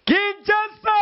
Kinshasa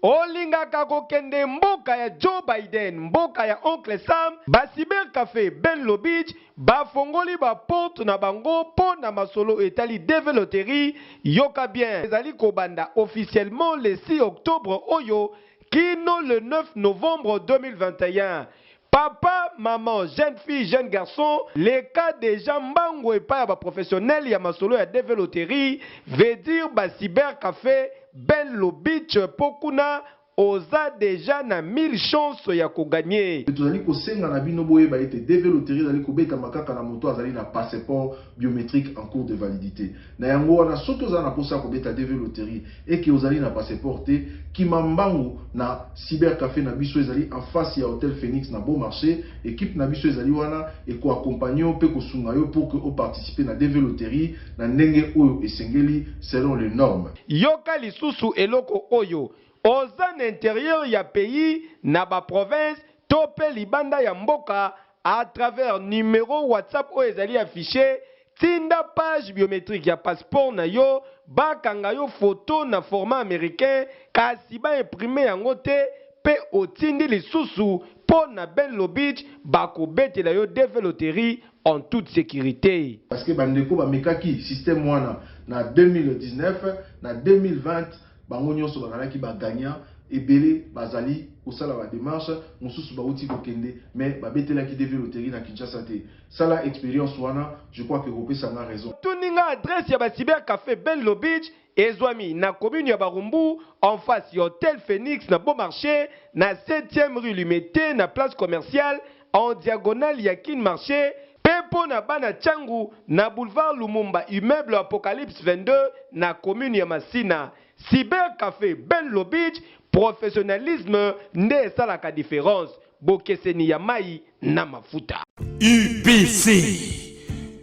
olingaka kokende mboka ya Joe Biden, mboka ya oncle Sam, ba cyber cafe Ben Lobich bafongoli ba porte na bango po na masolo etali DV Lotterie, yoka bien ezali kobanda officiellement le 6 octobre oyo kino le 9 novembre 2021. Papa, maman, jeune fille, jeune garçon, leka dejà mbangu epai ya ba professionnels ya masolo ya DV Lotterie, veut dire ba cyber cafe Ben Lobich po kuna oza dejà na 1000 chances ya ko gagner. Tozali kosenga na bino boyeba ete DV Lotterie ezali kobetama kaka na moto azali na passeport biometrique en cours de validite. Na yango wana, soki oza na posa ya kobeta DV Lotterie et que ozali na passeport te, kima mbangu na cyber cafe na biso ezali en face ya hotel Phoenix na Beau Marche. Equipe na biso ezali wana eko accompagner yo pe kosunga yo pour que o participer na DV Lotterie na ndenge oyo esengeli selon les normes. Yoka lisusu eloko oyo, oza na interieur ya pays, na ba provinces to pe libanda ya mboka, à travers numero WhatsApp oyo ezali affiche, tinda page biometrique ya passeport na yo, bakanga yo photo na format americain kasi ba imprimer yango te pe otindi lisusu po na Benlo Beach bakobetela yo DV Lotterie en toute securite. Parce que ba ndeko ba mekaki système wana na 2019, na 2020 bango nionso bazalaki ba gagnants, ebele bazali kosala ba demarches, mosusu bawuti kokende mais babetelaki DV Lotterie na Kinshasa te. Sala experience wana, je crois que okopesa nga raison. Otuni nga adresse ya ba cyber cafe Benlo Beach ezwami na commune ya Barumbu en face ya hotel Phoenix na Beau Marche na septième rue Limete na place commerciale en diagonale ya Kin Marche pe po na bana Tshangu na boulevard Lumumba immeuble Apocalypse 22 na commune ya Masina. Cyber cafe Benlo Beach professionnalisme nde esalaka difference. Bokeseni ya mayi na mafuta. UBC,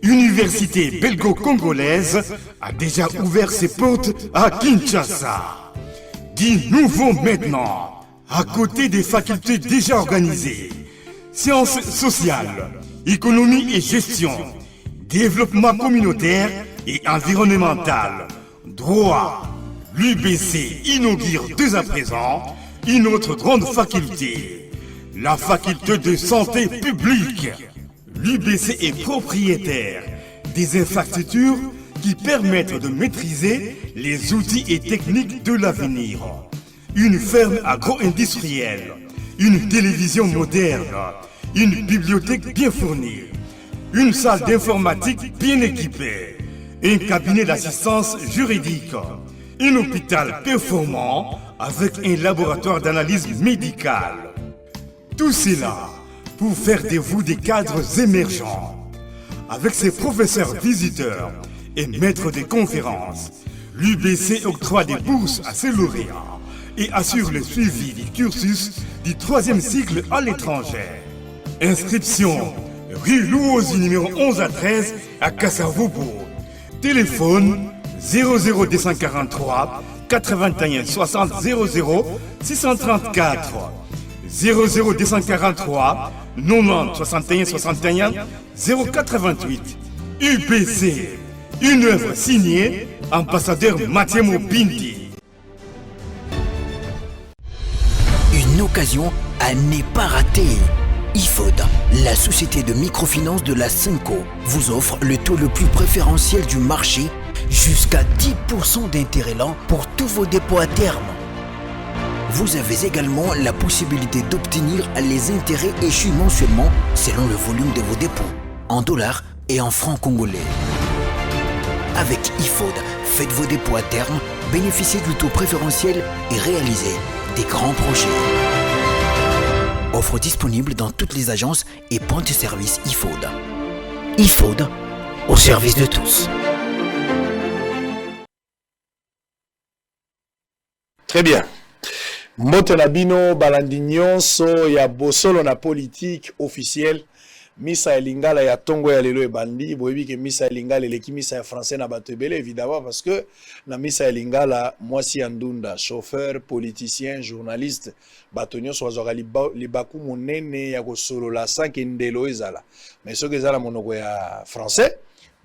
Université belgo-congolaise, a déjà ouvert ses portes à Kinshasa. Du nouveau maintenant, à côté des facultés déjà organisées, sciences sociales, économie et gestion, développement communautaire et environnemental, droit. L'UBC inaugure dès à présent une autre grande faculté, la faculté de santé publique. L'UBC est propriétaire des infrastructures qui permettent de maîtriser les outils et techniques de l'avenir. Une ferme agro-industrielle, une télévision moderne, une bibliothèque bien fournie, une salle d'informatique bien équipée, un cabinet d'assistance juridique, un hôpital performant avec un laboratoire d'analyse médicale. Tout cela pour faire de vous des cadres émergents. Avec ses professeurs visiteurs et maîtres des conférences, l'UBC octroie des bourses à ses lauréats et assure le suivi du cursus du troisième cycle à l'étranger. Inscription rue Louosi numéro 11 à 13 à Kassavobo. Téléphone 00243 81 60 00 634 00243 90 61 61 088. UBC, une œuvre signée ambassadeur Mathieu Mobindi. Une occasion à ne pas rater. IFOD, la société de microfinance de la Cinco, vous offre le taux le plus préférentiel du marché jusqu'à 10% d'intérêt lent pour tous vos dépôts à terme. Vous avez également la possibilité d'obtenir les intérêts échus mensuellement selon le volume de vos dépôts, en dollars et en francs congolais. Avec IFOD, faites vos dépôts à terme, bénéficiez du taux préférentiel et réalisez des grands projets. Offre disponible dans toutes les agences et points de service IFOD. IFOD, au service de tous. Très bien. Mbote na bino balandi nyonso ya bosolo na politique officielle. Misa ya lingala ya tongo ya lelo ebandi. Boyebi ke misa ya lingala eleki misa ya français na bato ebele évidemment parce que na misa ya lingala mwasi ya ndunda, chauffeur, politicien, journaliste, bato nyonso bazwaka libaku monene ya kosolola sans ke ndelo ezala. Mais soki eza na monoko ya français,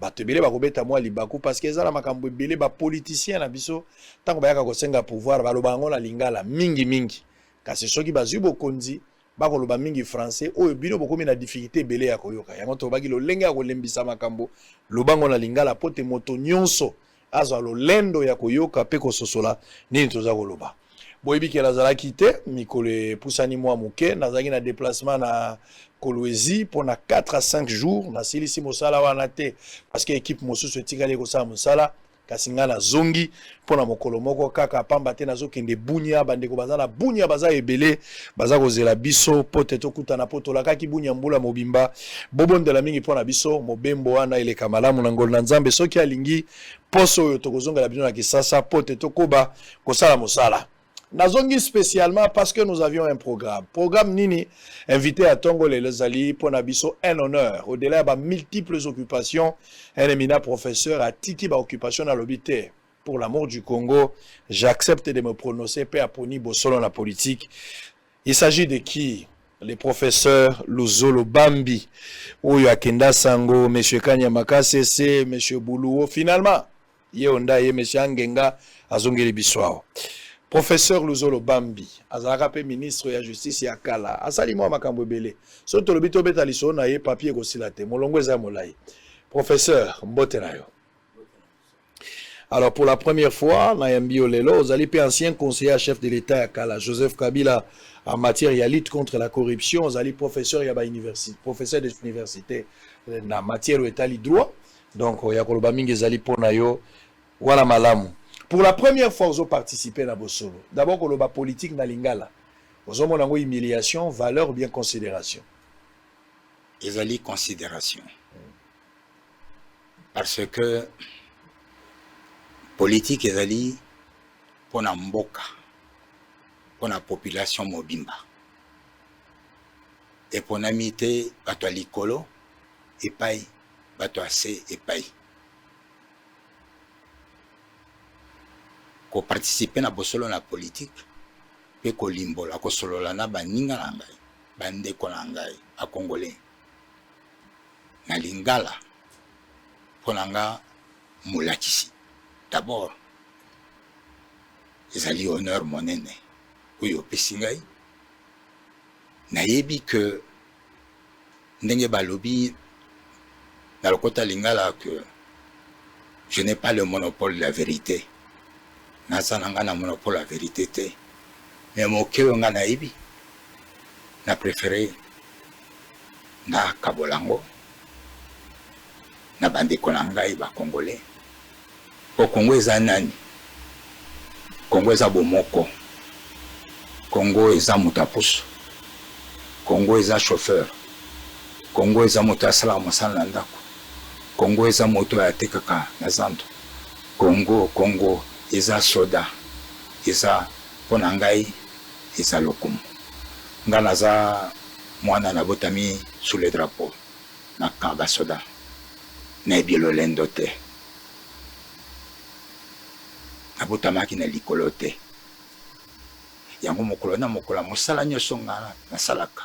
Bato ebele bakobeta mwa libaku parce que eza na makambo ebele ba politiciens na biso ntango bayaka kosenga pouvoir baloba yango na lingala mingi mingi, kasi soki bazwi bokonzi bakoloba mingi français oyo bino bokomi na difficulté ebele ya koyoka yango. Tolobaki lolenge ya kolembisa makambo, lobango na lingala po te moto nyonso azwa lolendo ya koyoka mpe kososola nini toza koloba. Boyebi ke nazalaki te mikolo epusani mwa moke, nazalaki na déplacement na Kolwezi mpona 4 à 5 jours. Nasilisi mosala wana te parce que équipe mosusu etikali kosala mosala, kasi ngai nazongi mpona mokolo moko kaka pamba te. Nazokende Bunia, bandeko baza na Bunia baza ebele, baza kozela biso po te tokutana, mpo tolakaki Bunia mbula mobimba. Bobondela mingi mpo na biso, mobembo wana eleka malamu na ngolu na Nzambe. Soki alingi, poso oyo tokozongela bino na Kisasa po te tokoba kosala mosala. Nazongi spécialement parce que nous avions un programme. Programme nini? Invité ya tongo lelo ezali mpo na biso un honneur. Au-delà ya bamultiples occupations, un éminent professeur atiki baoccupation, nalobi te, pour l'amour du Congo, j'accepte de me prononcer, mpe aponi bosolo na politique. Il s'agit de qui? Le professeur Luzolo Bambi, oyo akenda sango monsieur Kanyama Kasese, monsieur Buluo, finalement ye onda ye monsieur Angenga azongeli biso awa. Professeur Luzolo Bambi azalaka mpe ministre ya justice ya kala, asali mwa makambo ebele. So tolobi tobeta lisolo na ye, papier ekosila te, molongo eza molai. Professeur, mbote na yo. Alors, pour la première fois nayambi yo lelo. Ozali mpe ancien conseiller chef de l'État ya kala Joseph Kabila en matière ya lutte contre la corruption. Ozali professeur ya bauniversité, professeur des universités na matière oyo etali droit. Donc ya koloba mingi ezali mpo na yo wana malamu. Pour la première fois ozoparticipe na bosolo. D'abord, koloba politique na lingala, ozomona yango humiliation, valeur ou bien considération? Ezali considération, parce que politique ezali mpona mboka, mpona population mobimba. Eponami te bato ya likolo epai, bato ya se epai. Koparticipe na bosolo na politique mpe kolimbola, kosolola na baninga na ngai, bandeko na ngai bacongolais na lingala, mpo na nga molakisi d'abord, ezali honneur monene oyo opesi ngai. Nayebi ke ndenge balobi na lokota lingala que je n'ai pas le monopole de la vérité, naza na ngai na monopole ya vérité te, mais moke oyo ngai nayebi, na préféré nakabola yango na bandeko na ngai bacongolais. Po Kongo eza nani? Kongo eza bomoko. Kongo eza moto ya pusu, Kongo eza chauffeur, Kongo eza moto asalaka mosala na ndako, Kongo eza moto oyo atekaka na zando. Kongo, Kongo eza soda. Eza mpo na ngai eza lokumu. Ngai naza mwana, nabotami sous le drapeau na camp basoda, nayebi lolendo te, nabotamaki na likolo te. Yango mokolo na mokolo ya mosala nyonso nga nasalaka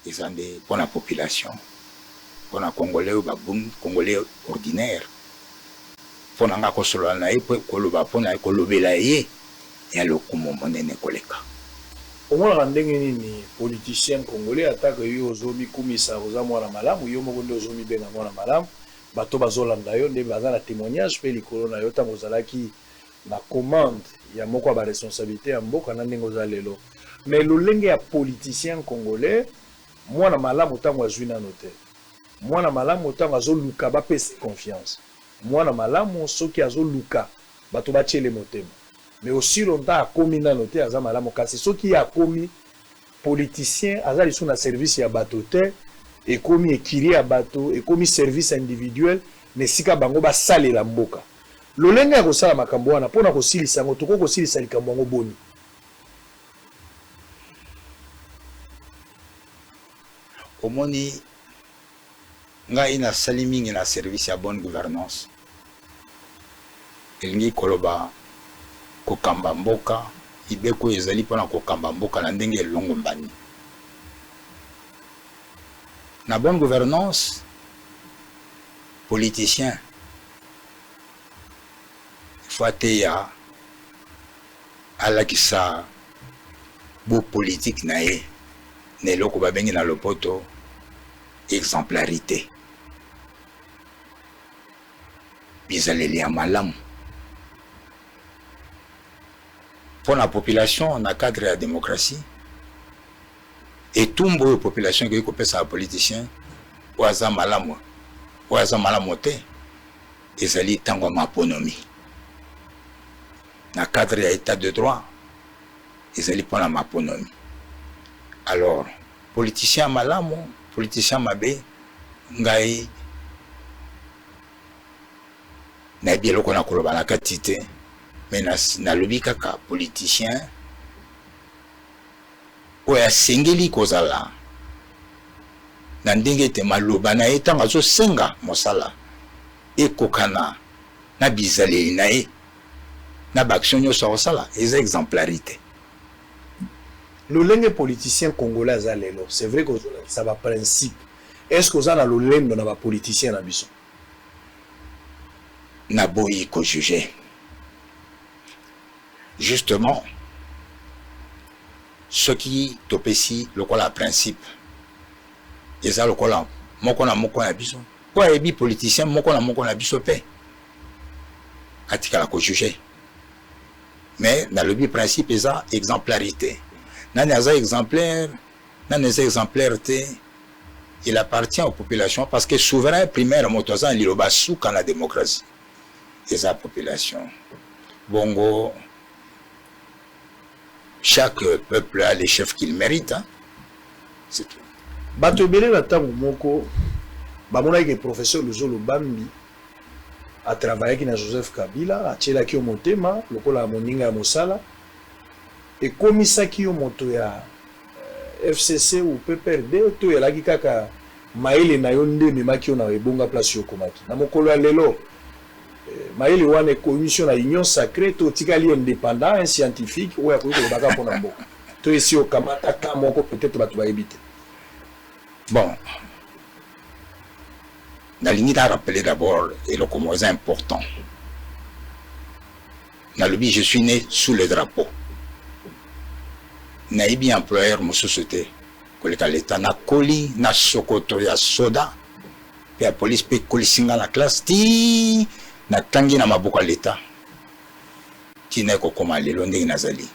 eza nde mpo na population, mpo na congolais oyo babungi, congolais ordinaire. Mpo na nga kosolola na ye mpe koloba mpo na kolobela ye ya lokumu monene koleka. Omonaka ndenge nini politicien congolais? Atako yo ozomikumisa oza mwana malamu, yo moko nde ozomibenga mwana malamu, bato bazolanda yo nde baza na témoignage mpe likolo na yo ntango ozalaki na commande ya moko ya baresponsabilité ya mboka na ndenge oza lelo. Mais lolenge ya politicien congolais, mwana malamu ntango azwi nano te, mwana malamu ntango azoluka bapesa confiance, mwana malamu soki azoluka bato batiele motema, mais aussi longtemps akomi nano te, aza malamu. Kasi soki ye akomi, politicien aza lisusu na service ya bato te, ekomi écurie ya bato, ekomi service individuel na esika bango basalela mboka. Lolenge ya kosala makambo wana, mpona kosilisa yango, tokoki kosilisa likambo yango boni? Omoni, ngai nasali mingi na service ya bonne gouvernance, elingi koloba kokamba mboka, mibeko oyo ezali mpona kokamba mboka na ndenge elongombani. Na bonne gouvernance, Politicien il faut ateya, alakisa bo politique na ye na eloko babengi na lopoto exemplarite, bizaleli ya malamu mpo na population na cadre ya democratie. Etumbu oyo population ekoki kopesa ba politiciens oyo aza malamu, oyo aza malamu te, ezali tango ya maponomi. Na cadre ya etat de droit, ezali pona maponomi. Alors, politicien ya malamu, politicien ya mabe, ngai nayebi eloko na koloba na kati te, mais nalobi kaka politicien oyo asengeli kozala na ndenge ete maloba na ye ntango azosenga mosala ekokana na bizaleli na ye na ba action nyonso akosala, eza exemplarite. Lolenge politicien congolais aza lelo, c'est vrai que ozolakisa ba principes, est-ce que oza na lolendo na ba politiciens na biso? Naboyi ko juger. Justement, soki topesi lokola principe, eza lokola moko na moko na biso, po ayebi politicien moko na moko na biso pe atikala ko juger. Mais nalobi principe eza exemplarite. Nani aza exemplaire, nani aza exemplaire te, il appartient aux populations parce que souverain primaire moto aza na liloba suka na democratie eza population. Bongo chaque peuple a les chefs qu'il mérite, hein? C'est tout. Bato ebele na tango moko bamonaki ke professeur Luzolo Bambi a travaillaki na Joseph Kabila, atielaki yo motema lokola moninga ya mosala, ekomisaki yo moto ya FCC ou PPRD to elaki kaka mayele na yo nde ememaki yo na ebonga place yo okomaki na mokolo ya lelo? Mayele wana ekomisi yo na union sacree to otikali independant, un scientifique oyo akoki koloba kaka pona mboka to esi okamata camp moko peut-etre batu bayebi te? Bon, nalingi na rappeler d'abord eloko moko eza important. Nalobi je suis né sous le drapeau. Nayebi employeur mosusu te koleka l'Etat. Nakoli na sokoto ya soda pe ya police pe ekolisi nga na classe ti natangi na maboko ya l'Etat ti naye kokoma lelo ndenge nazali.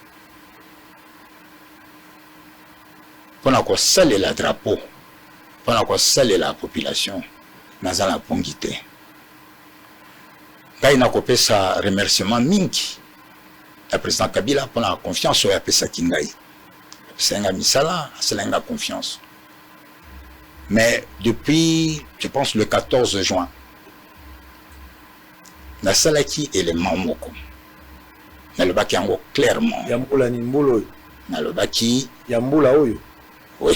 Pona kosalela drapeau, pona kosalela population naza na pongi te. Ngai nakopesa remerciement mingi na president Kabila pona confiance oyo apesaki ngai. Apesaki ngai misala, asalaki ngai confiance. Mais depuis je pense le 14 juin nasalaki element moko, nalobaki yango clairement. Ya mbula nini? Mbula oyo? Nalobaki. Ya mbula oyo? Oui.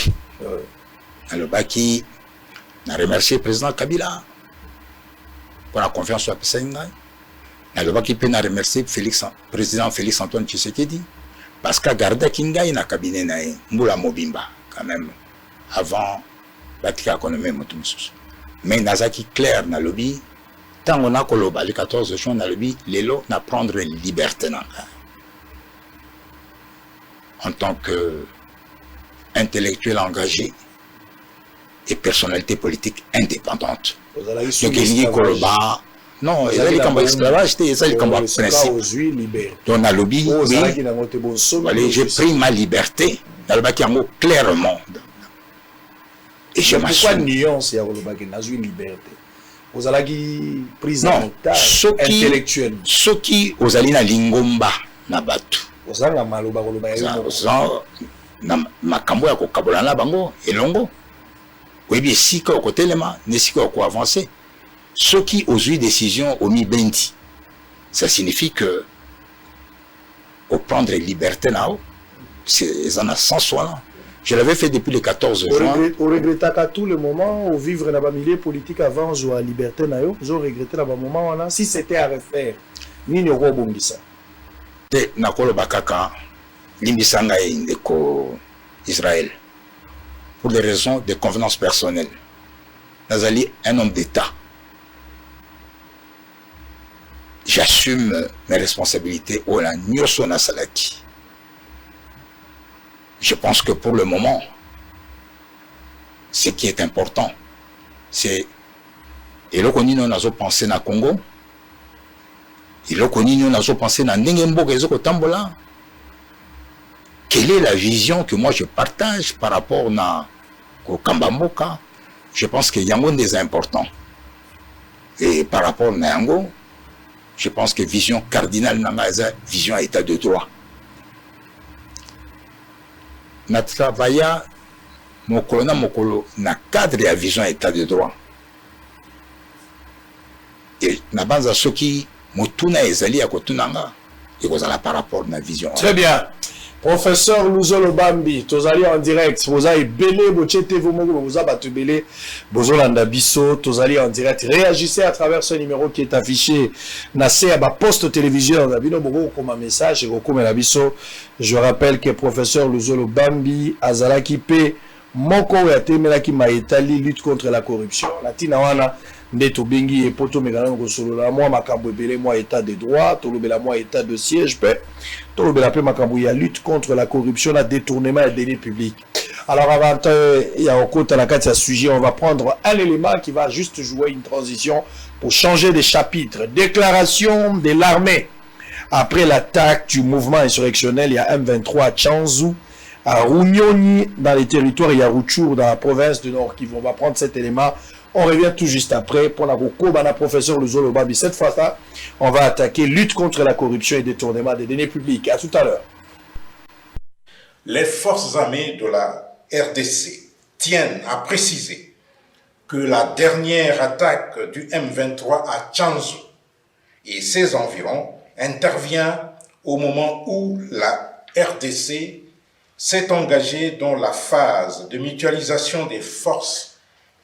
Nalobaki na remercier president Kabila pona confiance oyo apesaki ngai. Nalobaki pe na remercier Felix, president Felix Antoine Tshisekedi parce que agardaki ngai na cabinet na ye mbula mobimba quand même avant batikaka ko nommer moto mosusu. Mais nazalaki clair, nalobi tango nakoloba le 14 juin, nalobi lelo na prendre liberte na ngai en tant que intellectuel engagé et personnalité politique indépendante. Donc elingi koloba non, eza likambo ya esclavage te, eza likambo ya principe. Donc nalobi oui, j'ai pris ma liberté, nalobaki yango clairement. Et je m'assume. Pourquoi nuance ya kolobaki nazwi liberté? Ozalaki prise en otage intellectuelle. Soki ozali na lingomba na bato, ozanga maloba koloba ya yo moko. Na makambo ya kokabola na bango elongo, oyebi esika okotelema na esika okoavancer. Soki ozwi decision omibendi, ça signifie que oprendre liberté na yo, eza na sens wana. Je l'avais fait depuis le 14 juin. Oregretaka tout le moment o vivre na ba milieu politique avant ozwa liberté na yo? Ozo regretter na ba moment wana? Si c'était à refaire, nini okobongisa? Te, nakoloba kaka limbisa ngai ndeko Israël, pour des raisons de convenance personnelle. Nazali un homme d'Etat. J'assume mes responsabilités oyo na nyonso nasalaki. Je pense que pour le moment, ce qui est important, c'est eloko nini oyo nazopense na Congo, eloko nini oyo nazopense na ndenge mboka ezokotambola, quelle est la vision que moi je partage par rapport na kokamba mboka. Je pense que yango nde eza important. Et par rapport na yango, je pense que vision cardinale na ngai eza vision ya état de droit. Na travailla mokolo na mokolo na cadre ya vision ya état de droit. Et nabanza soki motuna ezali ya kotuna nga, ekozala par rapport na vision. Très bien. Professeur Luzolo Bambi, tozali en direct. Boza ebele, botie TV moko, boza bato ebele, bozolanda biso, tozali en direct. Réagissez à travers ce numéro qui est affiché na se ya ba poste télévision na bino, boko koma message ekokomela biso. Je rappelle que professeur Luzolo Bambi azalaki pe moko oyo atemelaki maetali lutte contre la corruption. Na ntina wana nde tobengi ye po tomeka nano kosolola mwa makambo ebele, mwa état de droit, tolobela mwa état de siège, mpe tolobela mpe makambo ya lutte contre la corruption na détournement ya deniers publics. Alors, avant ya kokota na kati ya sujet, on va prendre un élément qui va juste jouer une transition pour changer de chapitre. Déclaration de l'armée après l'attaque du mouvement insurrectionnel ya M23 à Tchanzu, à Runyoni, dans les territoires ya Rutshuru, dans la province du Nord Kivu. On va prendre cet élément. On revient tout juste après pour la na professeur Luzolo Bambi. Cette fois-là, on va attaquer lutte contre la corruption et détournement des deniers publics. À tout à l'heure. Les forces armées de la RDC tiennent à préciser que la dernière attaque du M23 à Tchanzu et ses environs intervient au moment où la RDC s'est engagée dans la phase de mutualisation des forces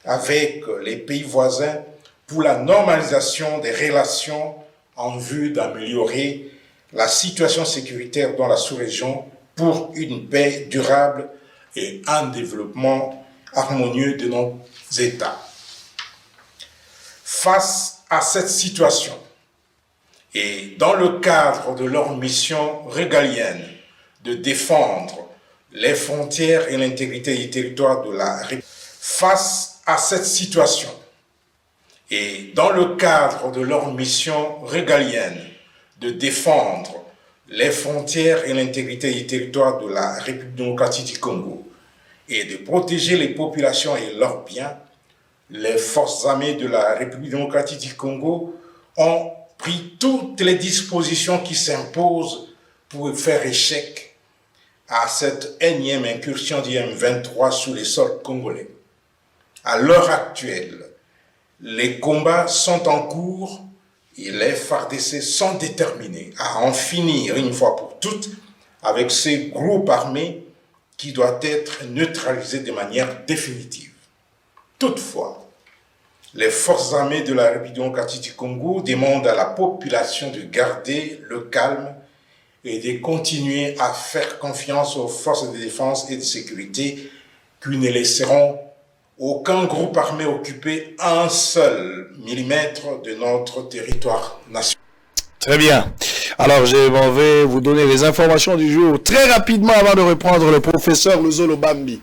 avec les pays voisins pour la normalisation des relations en vue d'améliorer la situation sécuritaire dans la sous-région pour une paix durable et un développement harmonieux de nos États. Face à cette situation et dans le cadre de leur mission régalienne de défendre les frontières et l'intégrité du territoire de la République, face à cette situation et dans le cadre de leur mission régalienne de défendre les frontières et l'intégrité du territoire de la République démocratique du Congo et de protéger les populations et leurs biens, les forces armées de la République démocratique du Congo ont pris toutes les dispositions qui s'imposent pour faire échec à cette énième incursion du M23 sur les sols congolais. À l'heure actuelle, les combats sont en cours et les FARDC sont déterminés à en finir une fois pour toutes avec ces groupes armés qui doivent être neutralisés de manière définitive. Toutefois, les forces armées de la République démocratique du Congo demandent à la population de garder le calme et de continuer à faire confiance aux forces de défense et de sécurité qui ne laisseront aucun groupe armé occuper un seul millimètre de notre territoire national. Très bien. Alors, je m'en vais vous donner les informations du jour très rapidement avant de reprendre le professeur Luzolo Bambi.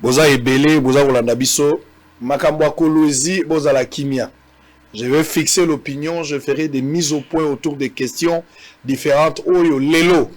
Boza ebele, boza kolanda biso, makambo ya Kolwezi, boza la kimia. Je vais fixer l'opinion, je ferai des mises au point autour des questions différentes. Oyo, lelo,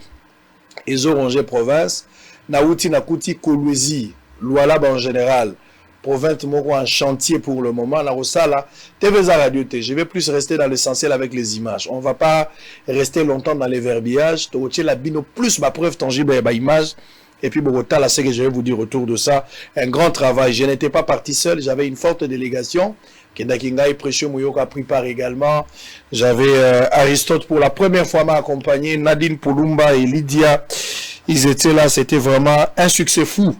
ezo ronger province, nauti nakuti Kolwezi, Lualaba en général, province moko en chantier pour le moment, na Rosala, TV Radio T. Je vais plus rester dans l'essentiel avec les images. On va pas rester longtemps dans les verbiages. La bino plus ma preuve tangible ba image. Et puis, Bogota, là, c'est que je vais vous dire autour de ça. Un grand travail. Je n'étais pas parti seul. J'avais une forte délégation. Kendakingai Précieux Mouyoka a pris part également. J'avais Aristote pour la première fois m'a accompagné. Nadine Poulumba et Lydia. Ils étaient là. C'était vraiment un succès fou.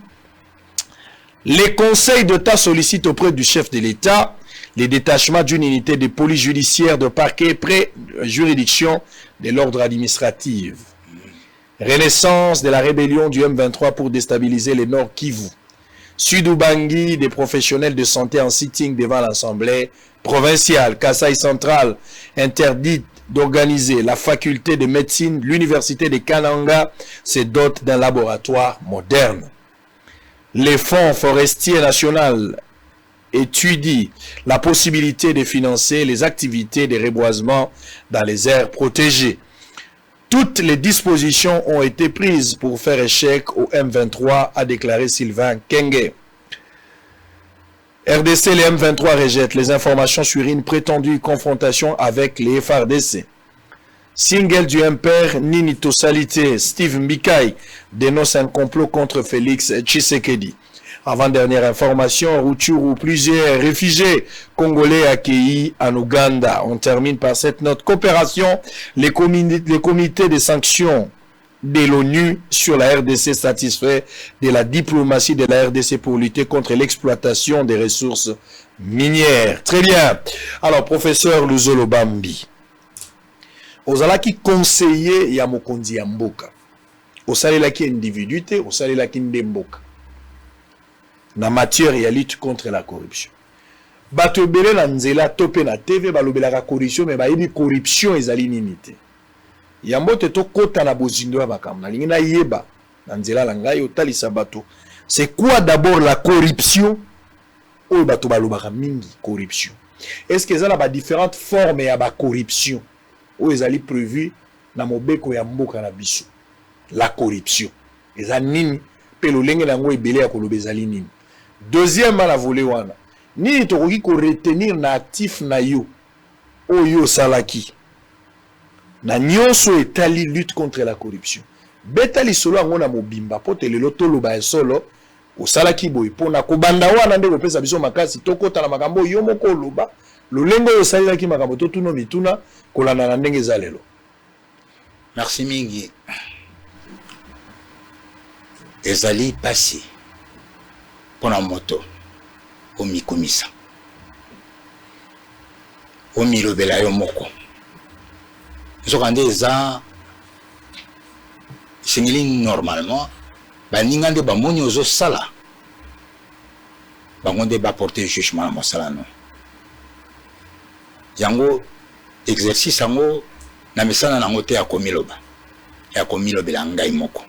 Les conseils d'État sollicitent auprès du chef de l'État les détachements d'une unité de police judiciaire de parquet près juridiction de l'ordre administratif. Renaissance de la rébellion du M23 pour déstabiliser les Nord Kivu. Sud-Ubangi, des professionnels de santé en sitting devant l'Assemblée provinciale. Kasaï central interdit d'organiser la faculté de médecine, l'université de Kananga se dote d'un laboratoire moderne. Les fonds forestiers nationaux étudient la possibilité de financer les activités de reboisement dans les aires protégées. Toutes les dispositions ont été prises pour faire échec au M23, a déclaré Sylvain Kenge. RDC, les M23 rejettent les informations sur une prétendue confrontation avec les FARDC. Single du MPR Nini Tosalité, Steve Mbikai dénonce un complot contre Félix Tshisekedi. Avant-dernière information, Rutshuru, plusieurs réfugiés congolais accueillis en Ouganda. On termine par cette note. Coopération, les, les comités de sanctions de l'ONU sur la RDC satisfait de la diplomatie de la RDC pour lutter contre l'exploitation des ressources minières. Très bien. Alors, professeur Luzolo Bambi, ozalaki conseiller ya mokonzi ya mboka. Osalelaki individu te, osalelaki nde mboka. Na matière ya lutte contre la corruption. Bato ebele na nzela to mpe na TV balobelaka corruption, mais bayebi corruption ezali nini te. Yambo te tokɔta na bozindo ya makambo, nalingi nayeba na nzela na ngai otalisa bato c'est quoi d'abord la corruption oyo bato balobaka mingi. Corruption, est ce que eza na badifférentes formes ya bacorruption oyo ezali prévu na mobeko ya mboka na biso? La corruption eza nini mpe lolenge na yango ebele ya koloba ezali nini? Deuxièmement, na volet wana, nini tokoki koretenir na actif na yo oyo osalaki na nyonso etali lutte contre la corruption? Beta lisolo yango na mobimba mpo te lelo toloba ya solo osalaki boye. Mpona kobanda wana nde kopesa biso makasi tokɔta na makambo oyo yo moko oloba, lolenge oyo osalelaki makambo, totuna mituna kolanda na ndenge eza lelo. Merci mingi. Ezali mpasi mpona moto omikumisa, omilobela yo moko, nzokande eza esengeli normalement baninga nde bamoni ozosala, bango nde baporte jugement na mosala no yango. Exercice yango na misala nango te ya komiloba, ya komilobela ngai moko.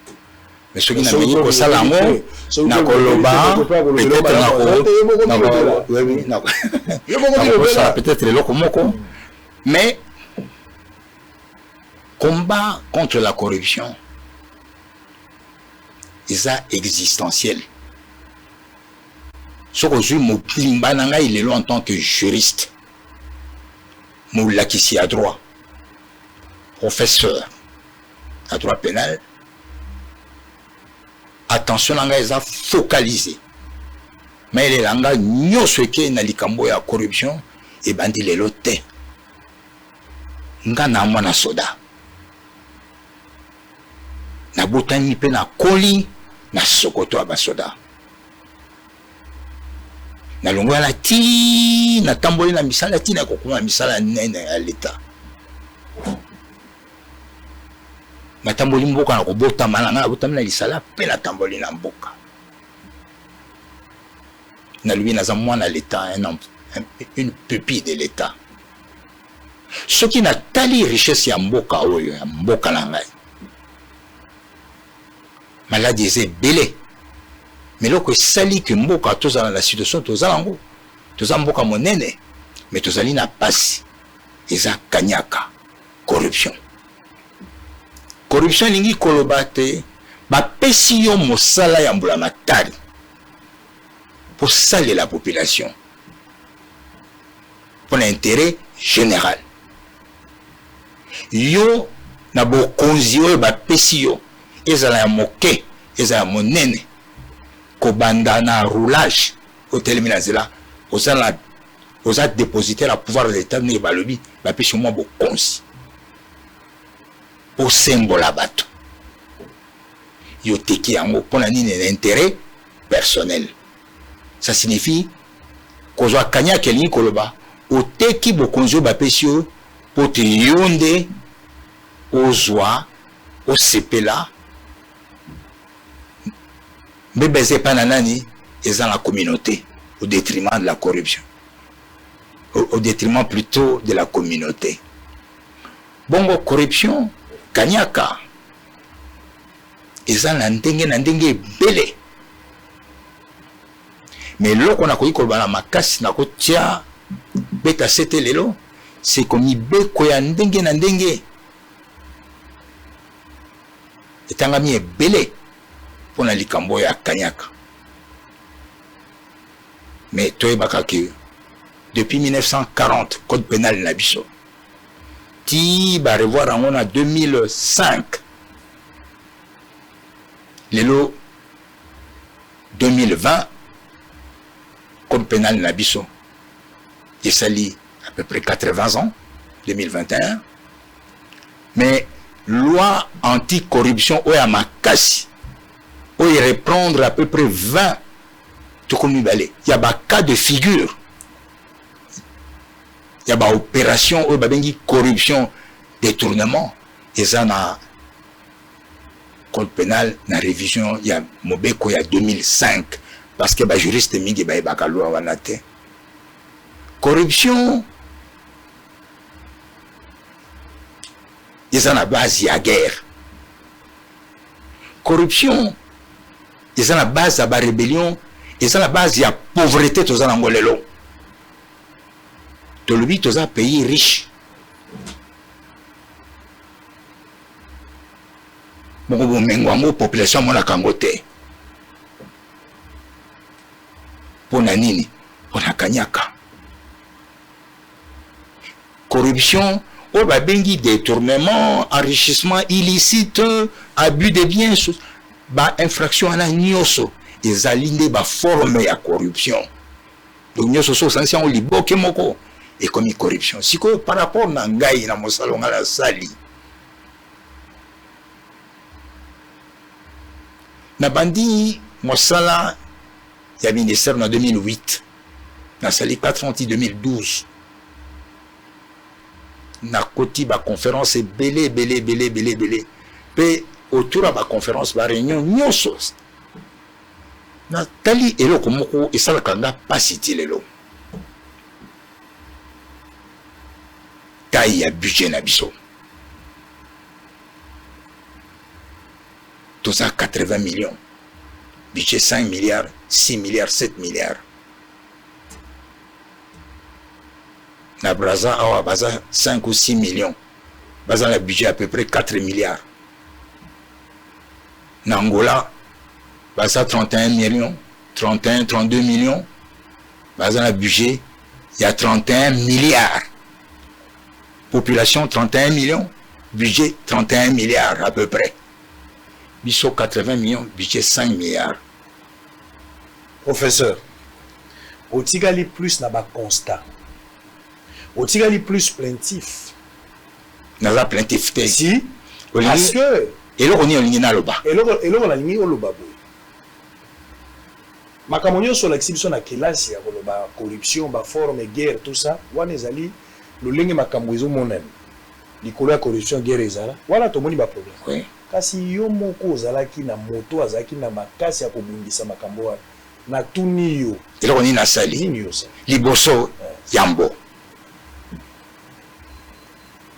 Mais soki nameki kosala yango, nakoloba peut-être nakosala peut-être eloko moko. Mais combat contre la corruption eza existentiel. Soki ozwi mobimba na ngai lelo en tant que juriste, molakisi ya droit, professeur ya droit pénal, attention na ngai eza focalisé, mayelela ngai nyonso eke na likambo ya corruption. Ebandi lelo te. Nga na mwana soda, nabotami mpe nakoli na sokoto ya basoda. Nalongwa na ti natamboli na misala ti na kokoma misala nene ya leta. Natamboli mboka na kobotama na ngai, nabotami na lisala mpe natamboli na mboka. Nalobi naza mwana leta, un, une pupille de l'état. Soki natali richesse ya mboka oyo, ya mboka na ngai, maladi eza ebele. Mais eloko esali ke mboka tozala na situation toza yango, toza mboka monene mais tozali na pasi, eza kanyaka, corruption. Corruption elingi koloba te bapesi yo mosala ya mbula matari kosalela population mpona intérêt général. Yo na bokonzi oyo bapesi yo, ezala ya moke, ezala ya monene, kobanda na roulage, otelemi na nzela, oza na oza dépositaire ya pouvoir de l'état. Ndenge balobi, bapesi mwa bokonzi osembola bato, yo teki yango mpona nini? Na intérêt personnel. Ça signifie kozwa kanyaka elingi koloba oteki bokonzi oyo bapesi yo mpo te yo nde ozwa, osepela. Mbeba eza epai na nani? Eza na communauté, au détriment de la corruption, au détriment plutôt de la communauté. Bongo corruption, kaniaka eza na ndenge na ndenge ebele. Mais eloko nakoki koloba na makasi, nakotia beta sete lelo, c'est ko mibeko ya ndenge na ndenge etangami ebele mpo na likambo oyo ya kaniaka. Mais toyebaka ke depuis 1940 code penal na biso ti ba revoir yango na 2005, lelo 2020, code pénal na biso esali à peu près 80 ans, 2021. Mais loi anticorruption oyo ya makasi, oyo reprendre à peu près 20 20 ya ba cas de figure ya ba opération oyo babengi corruption, détournement, eza na code pénal na révision ya mobeko ya 2005, parce que bajuriste mingi bayebaka loi wana te. Corruption eza na base ya guerre, corruption eza na base ya barébellion, eza na base ya pauvreté. Toza nango lelo, tolobi toza pays riche moko, bomengo yango population amonaka yango te. Mpo na nini? Mpo na kanyaka, corruption oyo babengi détournement, enrichissement illicite, abus de biens. Bainfraction wana nyonso ezali nde baforme ya corruption. Donc nyonso so osangisi yango liboke moko, ekomi corruption. Sikoyo, par rapport na ngai, na mosala ngai nasali, nabandi mosala ya ministère na 2008, nasali 4 ans ti 2012. Nakoti baconférence ebele ebele ebele ebele ebele, mpe autour ya baconférence, baréunion nyonso, natali eloko moko esalaka nga mpasi ti lelo: taille ya budget na biso. Toza 80 millions, budget 5 milliards, 6 milliards, 7 milliards. Na Braza awa baza 5 ou 6 millions, baza na budget à peu près 4 milliards. Na Angola baza 31 millions, 31, 32 millions, baza na budget ya 31 milliards. Population 31 millions, budget 31 milliards à peu près. Biso 80 millions, budget 5 milliards. Professeur, otikali plus na baconstat, otikali plus plaintif. Naza plaintif te. Si, parce que Eloko nini olingi naloba? Eloko nalingi oloba boye: makambo nyonso olakisi biso na kelasi ya koloba corruption, baforme, guerre, tout ça wana, ezali lolenge makambo ezomonana likolo ya corruption. Guerre ezala wana, tomoni baproblème. Kasi yo moko ozalaki na moto azalaki na makasi ya kobundisa makambo wana. Natuni yo: Eloko nini nasali? Nini yo osali? Liboso, yambo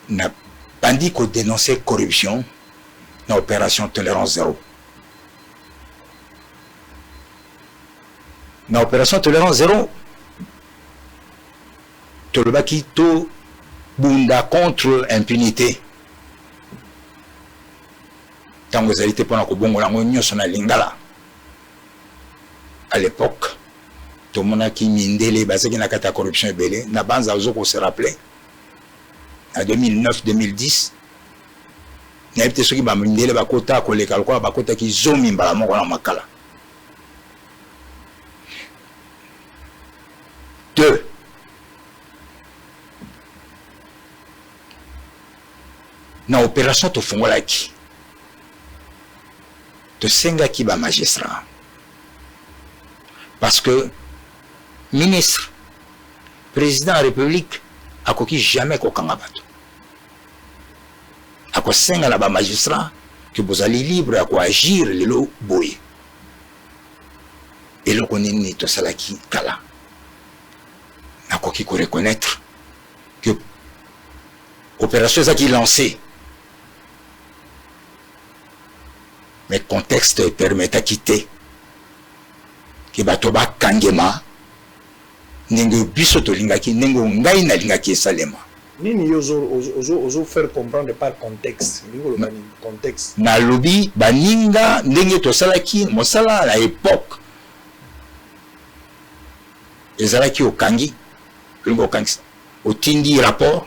nabandi kodénoncer corruption na opération tolérance zéro. Na opération tolérance zéro, tolobaki tobunda contre impunité. Ntango ezali te mpona kobongola yango nyonso na lingala. À l'époque, tomonaki mindele bazalaki na kati ya corruption ebele. Na banza ozo kose rappeler, na 2009, 2010, nayebi te soki bamindele bakota koleka lokola bakotaki 10 mbala moko na Makala. Deux, na opération tofungolaki, tosengaki bamagistrat, parce que ministre, président ya république akoki jamais kokanga bato. Akosenga na bamagistrat ke bozali libre ya koagir. Lelo boye, eloko nini tosalaki kala? Nakoki koreconnaître que Opération ezalaki lancée. Mais contexte epermetaki te ke bato bakangema ndenge biso tolingaki, ndenge ngai nalingaki esalema. Nini yo ozo faire comprendre par contexte? Olingi koloba nini contexte? Nalobi baninga ndenge tosalaki mosala na époque ezalaki okangi, olingi okangisa, otindi rapport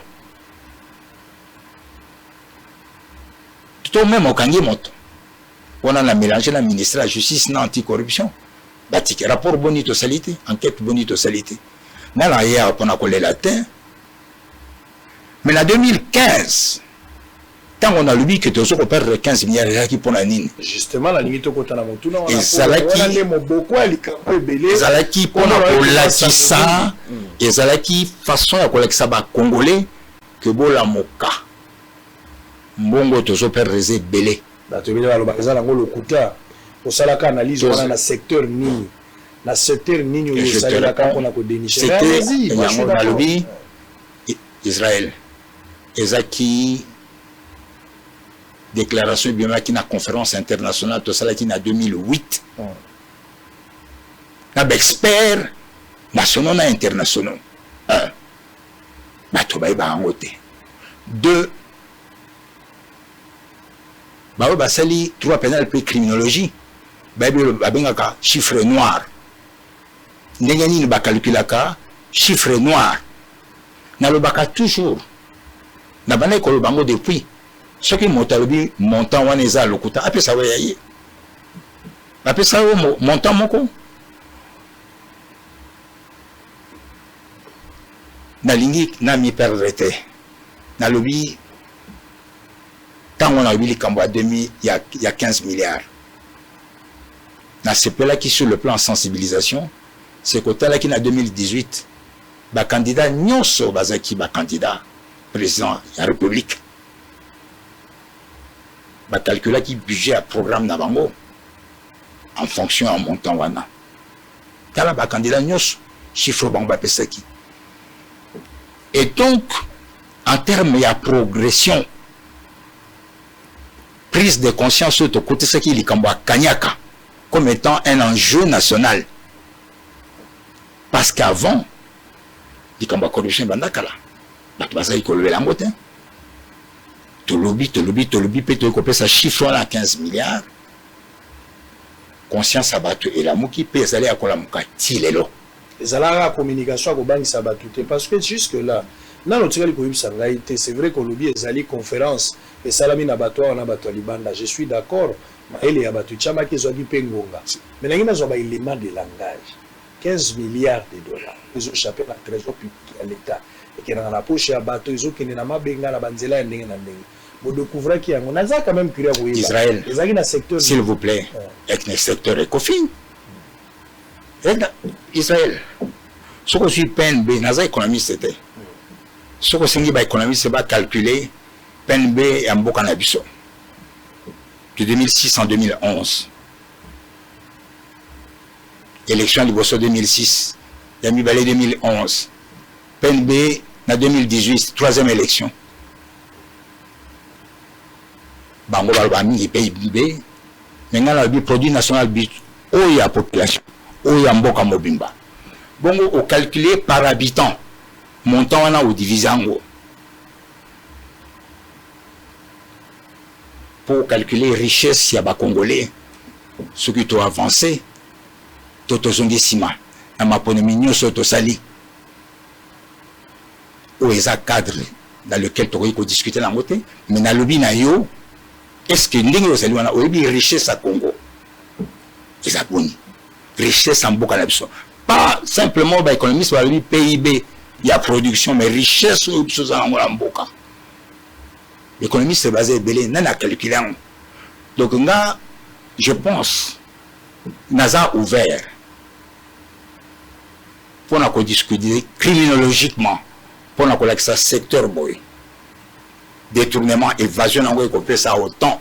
to même okangi moto wana na mélange na ministère ya justice na anticorruption, batiki rapport boni tosali te, enquête boni tosali te. Nga na ye mpona kolela te, mais na 2015 ntango nalobi ke tozo koperdre 15 milliards, ezalaki mpona nini? Justement, nalingi tokota na motuna wana. Ezalaki wana nde moboko ya likambo ebele. Ezalaki mpona kolakisa, ezalaki façon ya kolakisa bacongolais ke bolamuka, mbongo tozoperdre eza ebele. Bato ebele balobaka eza nango lokuta. Osalaka analyse wana na secteur nini? Na secteur nini oyo osalelaka mpona kodénicher? Yango nalobi, Israel, ezaki déclaration ebimaki na conférence internationale tosalaki na 2008 na baexpert nationaux na internationaux. Un, bato bayeba yango te. Deux, baoyo basali droit pénal mpe criminologie bayebi, babengaka chiffre noir. Ndenge nini bakalkulaka chiffre noir? Nalobaka toujours, nabandaki koloba yango depuis, soki moto alobi montant wana eza lokuta, apesa oyo ya ye, bapesa yo montant moko. Nalingi na mi perdre te. Nalobi ntango nalobi likambo ya 2000 ya 15 milliards, nasepelaki sur le plan sensibilisation. C'est kotalaki na 2018, bacandidat nyonso bazalaki bacandidat président ya république, bakalkulaki budget ya programme na bango en fonction ya montant wana. Tala bacandidat nyonso, chiffre bango bapesaki. Et donc, en terme ya progression, prise de conscience oyo tokotisaki likambo ya kanyaka comme étant un enjeu national, parce qu'avant likambo ya corruption ebanda kala, bato bazalaki kolobela yango te. Tolobi, tolobi, tolobi mpe toyei kopesa chiffre wana ya 15 milliards. Conscience ya bato elamuki mpe ezali ya kolamuka ti lelo. Ezalaka communication ya kobangisa bato te, parce que jusque là nano otikali koyebisa ngai te. C'est vrai kolobi ezali conférence esalami na bato awa na bato ya libanda, je suis d'accord, mayele ya bato etiamaki, ezwaki mpe ngonga, mais nangi nazwa baélément de langage. 15 milliards de dollars ezoéchappe na trésor public ya l'État, ekendaka na poche ya bato, ezokende na mabenga na banzela ya ndenge na ndenge. Bodécouvraki yango? Naza quand même curieux ya koyeba. Israël. Ezalaki na secteur S'il vous plaît, avec le secteur Ecofin Israël, soki ozwi PNB, naza économiste te, soki osengi baéconomiste bacalcule PNB ya mboka na biso de 2006 en 2011, élection liboso 2006, ya mibale 2011, PNB na 2018, troisième élection, bango baloba mingi PIB, mais ngai nalobi produit national brut oyo ya population, oyo ya mboka mobimba. Bongo ocalcule par habitant montant wana, odivise yango mpo ocalcule richesse ya bacongolais. Soki toavance to tozongi nsima na maponami nyonso oyo tosali, oyo eza cadre dans lequel tokoki kodiscute nango te, mais nalobi na yo, est ce que ndenge ozali wana oyebi richesse ya Congo eza boni? Richesse ya mboka na biso, pas simplement baéconomiste balobi PIB ya production, mais richesse oyo biso oza nango na mboka. Économiste baza ebele, nani acalcule yango? Donc nga je pense naza ouvert mpona kodiscute criminologiquement, mpona kolakisa secteur boye détournement, évasion nango ekopesa autant.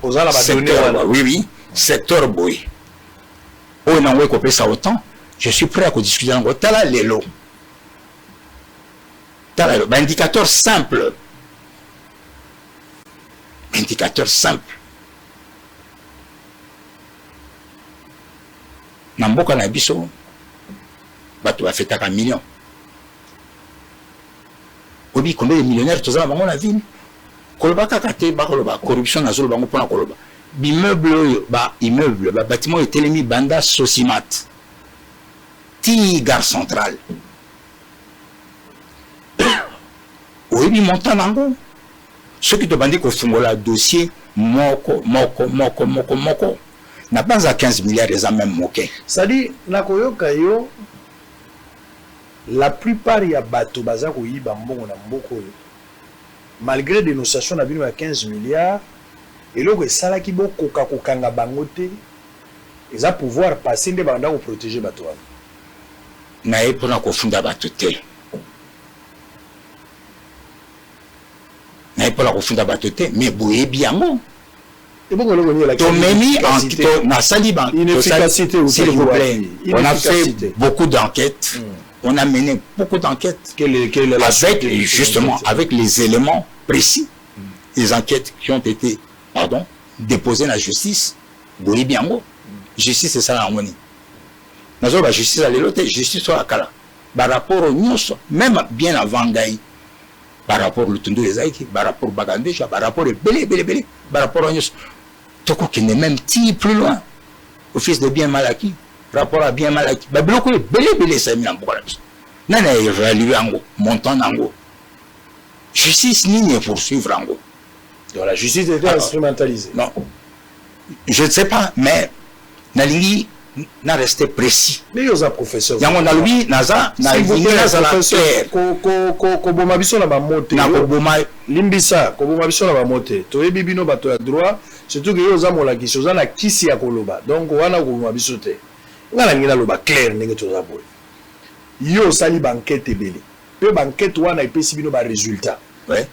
Oza na badonnées wana? Oui, secteur boye oyo nango ekopesa autant, je suis prêt à kodiscute yango. Tala lelo, tala lelo baindicateur simple. Indicateur simple. Na mboka na biso bato bafetaka million. Oyebi combien de millionnaires toza na bango na ville? Koloba kaka te, bakoloba corruption, nazoloba yango mpona koloba b'immeuble oyo, ba immeuble, ba bâtiment oyo etelemi banda Socimat ti gare centrale, oyebi montant nango? Soki tobandi kofungola dossier moko moko moko moko moko, na banza 15 milliards eza même moke. C'est-à-dire, nakoyoka yo, la plupart ya bato baza koyiba mbongo na mboka oyo, malgré dénonciation na bino ya 15 milliards, eloko esalaki bokoka kokanga bango te eza pouvoir passé nde banda koprotéger bato wana. Naye mpona kofunda bato te, naye mpona kofunda bato te, mais boyebi yango. Ebongo eloko nini elakisi Tomemi inefficacité? Nasali ba Inefficacité? S'il vous plaît, Wapi? on a fait Inefficacité. beaucoup d'enquêtes, on a mené beaucoup d'enquêtes. Quelle est la Avec suite de justement l'enquête? Avec les éléments précis, les enquêtes qui ont été, pardon, déposées na justice. Boyebi yango, justice esala yango nini? Nazoloba justice ya lelo te, justice oyo ya kala. Barapport nyonso, même bien avant ngai, barapport Lutundu ezalaki, barapport Bakandeja, barapport ebele ebele ebele. Barapport oyo nyonso, tokokende même ti plus loin, office de bien mal acquis, rapport à bien mal acquis, babiloko oyo ebele ebele esalemi na mboka na biso, nani aévalue yango, montant na yango? Justice nini epoursuivre yango? Donc la justice était Alors, instrumentalisée? Non, je ne sais pas, mais nalingi na rester précis. Mais yo oza professeur. Yango nalobi, naza S'il vous nalingi plaît, nazala professeur, clair. Koboma biso na bamo te. Nakoboma. Limbisa, koboma biso na bamo te. Toyebi bino bato ya droit, surtout ke yo oza molakisi, oza na kisi ya koloba, donc wana koboma biso te. Nga nalingi naloba clair ndenge toza boye. Yo osali baenquête ebele, mpe baenquête wana epesi bino barésultat.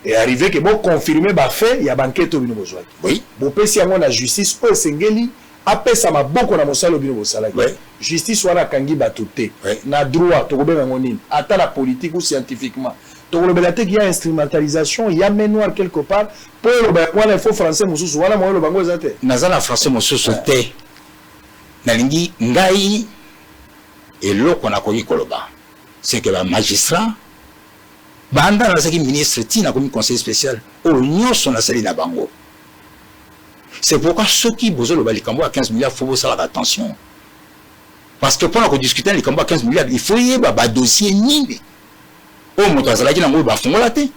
E arrivé ke boconfirme bafait ya baenquête oyo bino bozwaki. Bopesi yango na justice oyo esengeli apesa maboko na mosala oyo bino bosalaki. Justice wana akangi bato te. Na droit tokobenga yango nini? Ata na politique ou scientifiquement, tokolobela te qu'il y a instrumentalisation, ya main noire quelque part? Mpo oloba yango wana, il faut français mosusu wana moyo oloba yango eza te. Naza na français mosusu te. Nalingi ngai, eloko nakoki koloba, c'est que bamagistrat, banda nazalaki ministre ti nakomi conseiller spécial, oyo nyonso nasali na bango. C'est pourquoi soki bozoloba likambo ya 15 milliards, faut bosalaka attention, parce que mpona kodiscute na likambo ya 15 milliards, il faut yeba badossier nini oyo moto azalaki nango oyo bafungola te.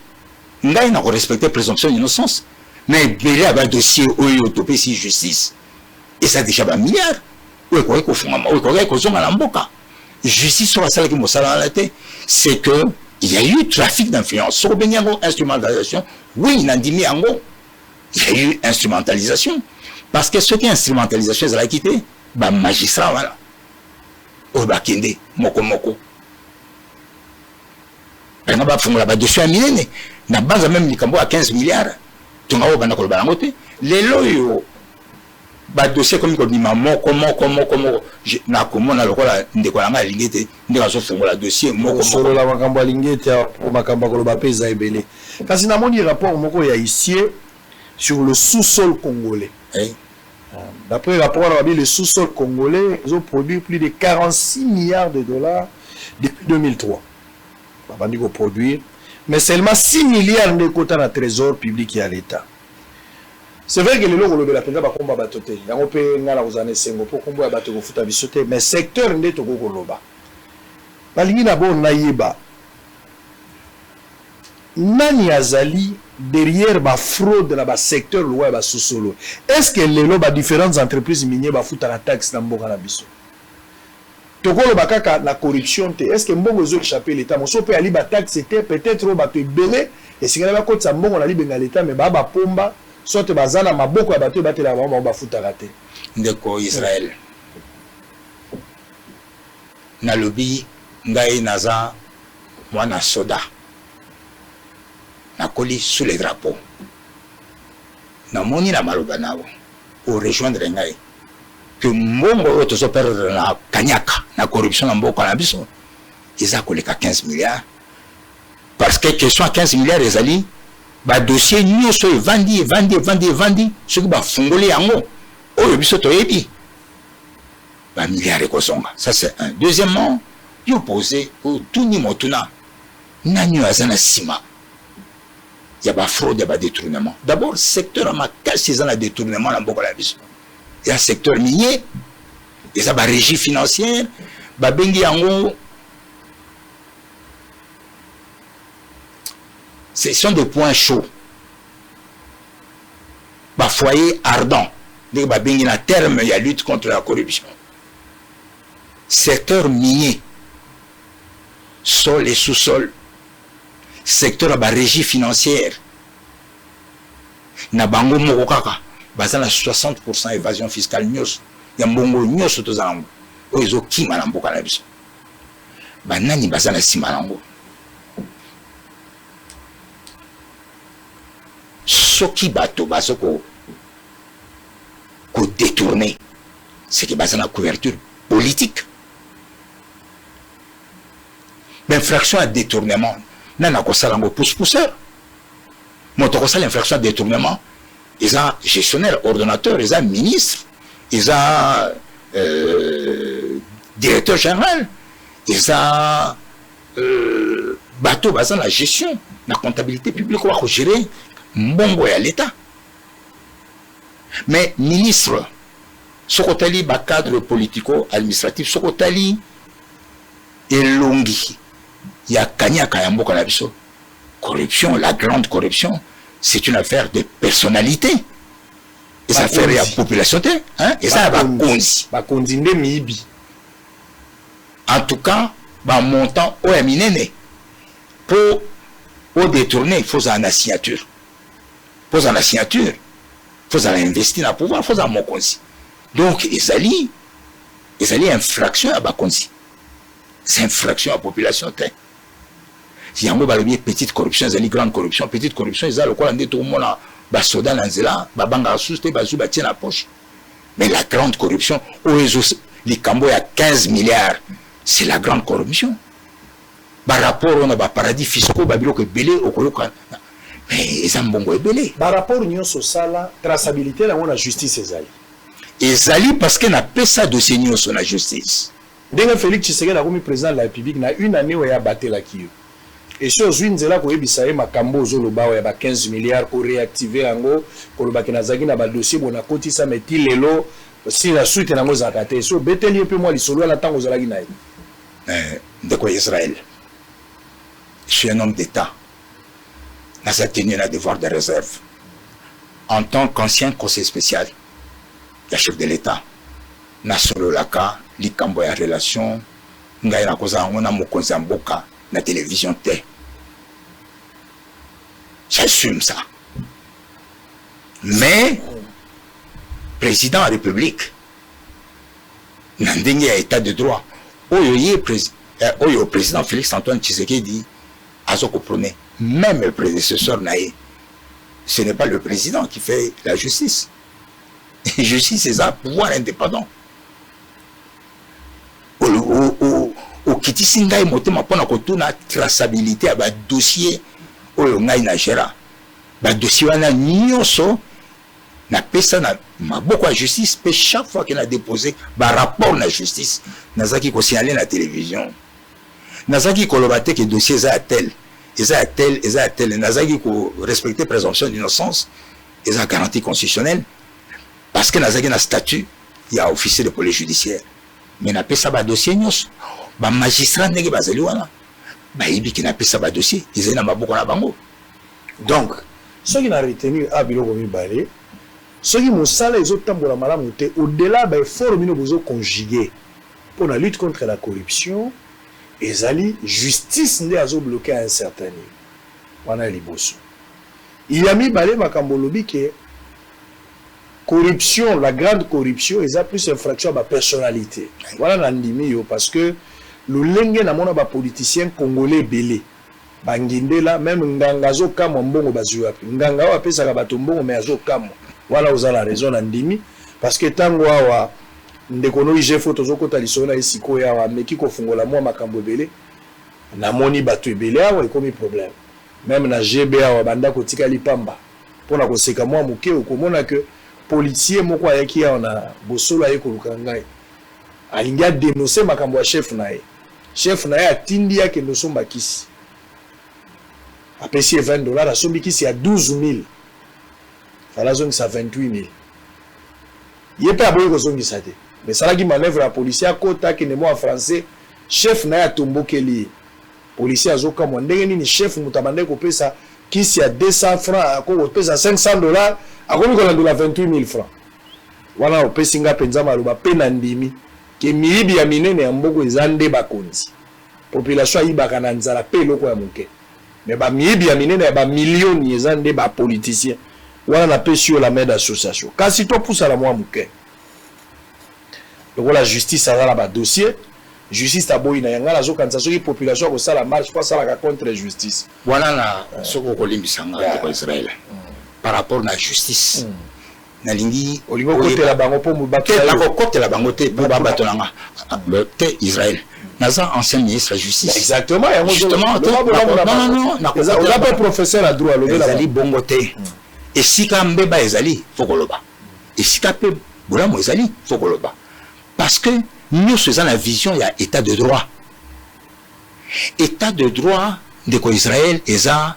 Ngai na korespecte présomption d'innocence, mais ebele ya badossier oyo topesi justice eza déjà bamilliard oyo ekoki kofungama, oyo ekoki kozonga na mboka. Justice oyo asalaki mosala wana te, c'est que il y a eu trafic d'influence. Soki obengi yango instrumentalisation, oui, nandimi yango, il y a eu instrumentalisation, parce que soki instrumentalisation ezalaki te, bamagistrat wana oyo bakende moko moko balinga bafungola badossier ya minene. Na banza même likambo ya 15 milliards, tonga oyo banda koloba yango te. Lelo oyo badossier ekomi kobima moko moko moko moko, nakomona lokola ndeko na ngai alingi ete ndenge azofungola dossier moko moko. Kosolola makambo alingi ete awa, po makambo ya koloba mpe eza ebele. Kasi namoni rapport moko ya huissier sur le sous-sol congolais. D'après rapport wana, babi le sous-sol congolais ezoproduire plus de 46 milliards de dollars depuis 2003, babandi koproduire, mais seulement 6 milliards nde ekota na trésor public ya l'État. C'est vrai que lelo kolobela mpenza bakombo ya bato te, yango mpe ngai na kozala na esengo mpo kombo ya bato ekofuta biso te, mais secteur nde tokoki koloba. Balingi na bo nayeba nani azali derrière bafraude na basecteur lokola ya basous-sol. Est ce que lelo badifférentes entreprises minières bafutaka taxe na mboka na biso? Tokoloba kaka na corruption te. Est ce que mbongo ezo échappe l'État? Mosusu mpe ali bataxe te, peut-être oyo bato ebele esengeli bakotisa mbongo na libenga l'État, mais baa bapomba, soit baza na maboko ya bato oyo batelaka bango, bango bafutaka te. Ndeko Israel, nalobi ngai naza mwana soda, nakoli sous les drapeaux. Namoni na maloba na yo orejoindre ngai ke mbongo oyo tozoperdre na kanyaka, na corruption na mboka na biso eza koleka 15 milliards, parce que question ya 15 milliards ezali Ba dossiers nyoso evandi, evandi, evandi, evandi, soki bafungoli yango, oyo biso toyebi, ba milliards ekozonga. Ça c'est un. Deuxièmement, yo pose otuni motuna, nani oyo aza na nsima ya ba fraude, ya ba détournement? D'abord, secteur ya makasi eza na détournement na mboka na biso ya secteur minier, eza ba régie financière, babengi yango, ce sont des points chauds, ba foyer ardent ndenge babengi na terme ya lutte contre la corruption. Secteur minier, sol et sous-sol, secteur ya ba régie financière na bango moko kaka baza na 60% évasion fiscale nyonso ya mbongo nyonso toza nango oyo ezokima na mboka na biso. Banani baza na nsima nango? Soki bato bazo ko kodétourner, c'est que baza na couverture politique. Bainfraction ya détournement, nani akosala yango? Pousse-pousseur? Moto akosala infraction ya détournement eza gestionnaire, ordonnateur, eza ministre, eza directeur général, eza bato baza na gestion, na comptabilité publique, oyo bakogérer mbongo ya l'État. Mais ministre, soki otali bacadre politico administratif, soki otali elongi ya kaniaka ya mboka na biso, corruption, la grande corruption, c'est une affaire de personnalité, eza affaire ya population te, eza ya bakonzi. Bakonzi nde miyibi. En tout cas, bamontant oyo ya minene, mpo odétourner, faut ozala na signature, mpo ozala na signature, faut ozala investi na pouvoir, faut ozala mokonzi. Donc ezali infraction ya bakonzi, c'est infraction ya population te. Yango balobi petite corruption ezali grande corruption. Petite corruption eza lokola nde tokomona basoda na nzela, babangaka susu te, bazwi, batie na poche. Mais la grande corruption oyo ezo likambo ya 15 milliards, c'est la grande corruption. Barapport oyo na baparadis fiscaux, babiloko ebele okoyoka, mais eza mbongo ebele. Barapport nyonso osala, traçabilité nango na justice ezali? Ezali, parce que napesa dossier nyonso na justice. Ndenge Félix Tshisekedi akomi président de la République, na une année oyo abatelaki yo, esi ozwi nzela koyebisa ye makambo ozoloba oyo ya ba 15 milliards, koréactiver yango, kolobaki nazalaki na badossier bo nakotisa, mais ti lelo si na suite nango ezalaka te? Esi obeteli ye mpe mwa lisolo wana ntango ozalaki na ye? Ndeko Israël, je suis un homme d'État, naza tenu na devoir de réserve. En tant qu'ancien conseiller spécial ya chef de l'État, nasololaka likambo ya relation ngai nakozala yango na mokonzi ya mboka na télévision te. J'assume ça. Mais président ya République, na ndenge ya état de droit oyo ye oyo président Félix Antoine Tshisekedi aza koprôner, même le prédécesseur na ye, ce n'est pas le président qui fait la justice. Justice eza pouvoir indépendant. Okitisi ngai motema mpona kotuna traçabilité ya badossier oyo ngai na géra. Badossier wana nyonso napesa na maboko ya justice, mpe chaque fois ke na déposé barapport na justice, nazalaki kosignaler na télévision. Nazalaki koloba te ke dossier eza ya tel, eza ya tel, eza ya tel. Nazalaki korespecter présomption d'innocence, eza garantie constitutionnelle, parce que nazalaki na statut ya officier de police judiciaire. Mais napesa badossier nyonso. Bamagistrat ndenge bazali wana bayebi ke napesa badossier, ezali na maboko na bango. Donc soki na retenir a biloko mibale, soki mosala ezotambola malamu te, au-delà baeffort bino bozoconjuguer mpo na lutte contre la corruption, ezali justice nde azobloquer à un certain niveau. Wana ya liboso. Ya mibale, makambo olobi ke corruption, la grande corruption eza plus infraction ya bapersonnalité, wana nandimi yo, parce que lolenge namona bapoliticien congolais ebele bangendela, même nganga azokamwa mbongo bazwi wapi. Nganga oyo apesaka bato mbongo, mais azokamwa. Wana oza na raison, na ndimi, parce que ntango awa ndeko no IGF tozokota lisolo na ye sikoyo awa, ameki kofungola mwa makambo ebele, namoni bato ebele awa ekomi problème. Meme na GB awa ba ndako etikali pamba. Pona koseka mua moke okomona que policier moko ayaki awa na Bosolo aye koluka ngai. Alingi a denoncer makambo ya chef na ye. Chef na ye atindi ye akende osomba kisi. Apesi ye 20 dollars asombi kisi ya 12.000. Fallait azongisa 28.000. Ye pe aboyi kozongisa te. Mais salaki manoeuvre ya policier akota akende mua français. Chef na ye atombokeli ye. Policier azokamwa ndenge nini chef moto abandaki kopesa kisi ya 200 francs akoki kopesa 500 dollars akomi kolandela 28000 francs. Wana opesi nga penza maloba pe nandimi ke miyibi ya minene ya mboko eza nde bakonzi. Population ayibaka na nzala pe eloko ya moke. Mais ba miyibi ya minene ya ba milioni eza nde ba politiciens. Wana napesi yo la main d'association. Kasi topusana mwa moke. Lokola justice aza na ba dossiers, justice aboyi na ye. Nga nazo kanisa soki population ako sala marche faut asalaka contre justice. Wana na soki okolimbisa nga ndeko Israël par rapport na justice nalingi Olingi okotela bango po bato na yo. Nakokotela bango te po ba bato na nga te Israël. Naza ancien ministre ya justice. Exactement yango Justement te non non non oza pe professeur ya droit lobela. Ezali bongo te. Esika mbeba ezali faut koloba. Esika pe bolamu ezali faut koloba parce que nioso eza na vision ya etat de droit. Etat de droit ndeko Israël eza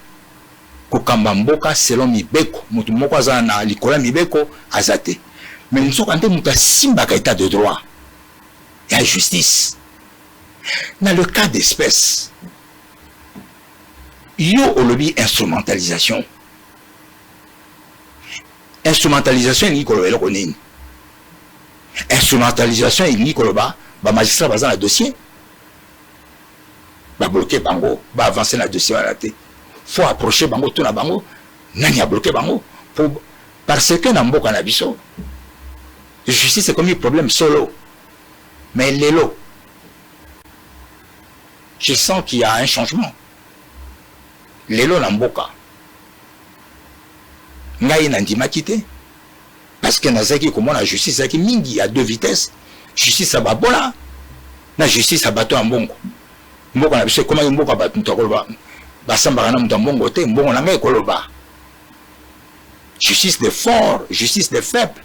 kokamba mboka selon mibeko, mutu moko aza na likolo ya mibeko aza te mais nzoka nde mutu asimbaka etat de droit ya justice. Na le cas d'espèce yo olobi instrumentalisation. Instrumentalisation elingi koloba eloko nini? Instrumentalisation elingi koloba ba magistrats baza na dossier, ba bloquer bango, ba avancer na dossier wana te. Faut approcher bango, tuna bango nani a bloquer bango po parce que na mboka na biso justice ekomi problème solo. Mais lelo je sens qu'il y a un changement. Lelo na mboka Ngai nandimaki te parce que nazalaki komona justice ezalaki mingi à deux vitesses, justice ya babola na justice ya bato ya mbongo. Mboka na biso ekomaki mboka bato moto akoloba basambaka na moto ya mbongo te, mbongo na ngai ekoloba. Justice des forts, justice des faibles.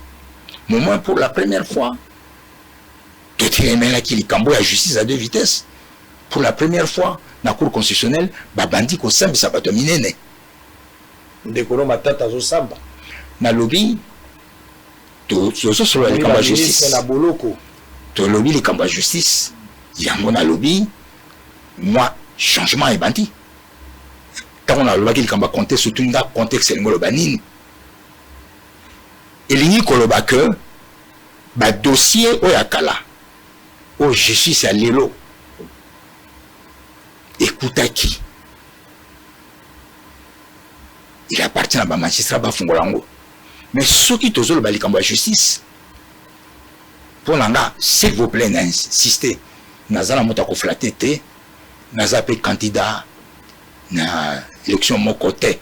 Mais moi pour la première fois totelemelaki likambo ya justice à deux vitesses. Pour la première fois na cour constitutionnelle babandi kosambisa bato ya minene. Ndeko no Matata azo samba. Nalobi tozo solola likambo ya justice. Na boloko. Tolobi likambo ya justice yango nalobi mwa changement ebandi. Tango nalobaki likambo ya contexte otuni nga contexte elingi oloba nini? Elingi koloba que ba dossiers oyo ya kala oyo justice ya lelo ekutaki il appartient na ba magistrats bafungola yango. Mais soki tozoloba likambo ya justice, mpo na nga s'il vous plait na insister, naza na moto ya ko flatter te, naza pe candidat na election moko te.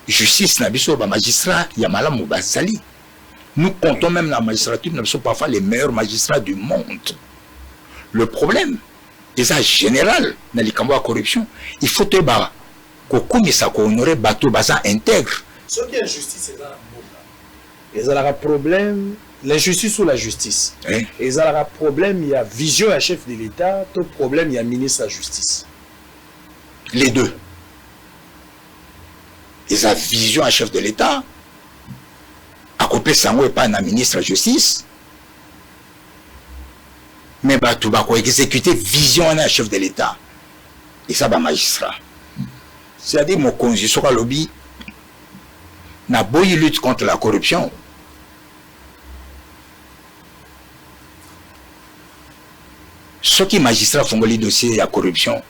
Justice na biso ba magistrats ya malamu bazali. Nous comptons même na magistrature na biso parfois les meilleurs magistrats du monde. Le problème eza general na likambo ya corruption, il faut toyeba kokumisa ko honorer bato baza integre. Soki injustice eza na mboka ezalaka problème l'injustice ou la justice eh? Ezalaka problème ya vision ya chef de l'État to problème ya ministre ya justice? Les deux. Eza vision ya chef de l'État akopesa yango epai na ministre ya justice, mais bato bako executer vision wana ya chef de l'État eza ba magistrats. C'est-à-dire mokonzi soki alobi naboyi lutte contre la corruption, soki magistrat afongoli dossier ya corruption,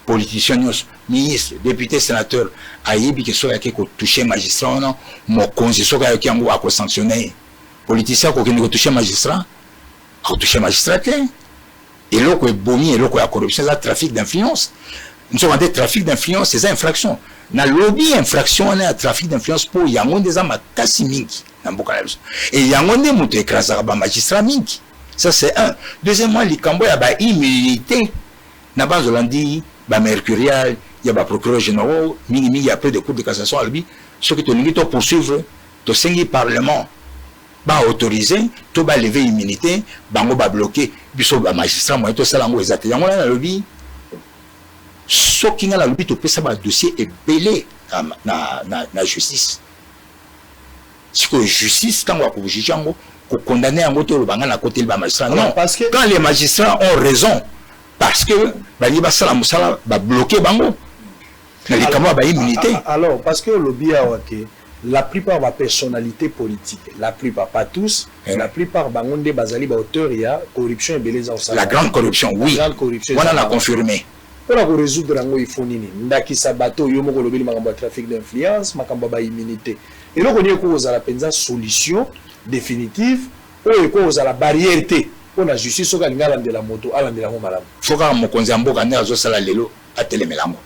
politicien nyonso, ministre, depute, senateur ayebi ke soki ake ko toucher magistrat wana, mokonzi soki ayoki yango ako sanctionner ye. Politicien akokende ko toucher magistrat? Ako toucher magistrat te. Eloko ebomi eloko ya corruption eza trafic d'influence. Nzoka nde trafic d'influence eza infraction. Nalobi infraction wana ya trafic d'influence po yango nde eza makasi mingi na mboka na biso. Et yango nde moto ecrasaka ba magistrats mingi. Ça c'est un. Deuxièmement, likambo ya ba immunité na bazolandi ba mercurial ya ba procureur généraux mingi mingi après de cour de cassation alobi soki tolingi to poursuivre tosengi parlement ba autoriser to ba lever immunité bango ba bloquer biso ba magistrat moyen tosala yango eza te. Yango wana nalobi soki nga nalobi topesa ba dossier ebele na, na, na, na justice. Sikoyo justice ntango akojuge yango kokondamne yango te oloba nga nakoteli ba magistrat non. Parce que quand les magistrats ont raison parce que balingi basala mosala babloke bango na likambo ya ba immunité. Alors parce que olobi awa ke la plupart ba personnalité politique, la plupart, pas tous, la plupart bango nde bazali ba auteur ya corruption ebele eza kosala. La grande corruption, oui. La grande corruption wana na confirmé. Mpona korésoudre yango il faut nini? Ndakisa bato yo moko olobeli makambo ya trafic d'influence, makambo ya ba immunité, eloko nini ekoki kozala mpenza solution définitive oyo ekoki kozala barrière te mpona justice soki alingi alandela moto alandela yango malamu? Fo kaka mokonzi ya mboka nde azosala lelo atelemela yango.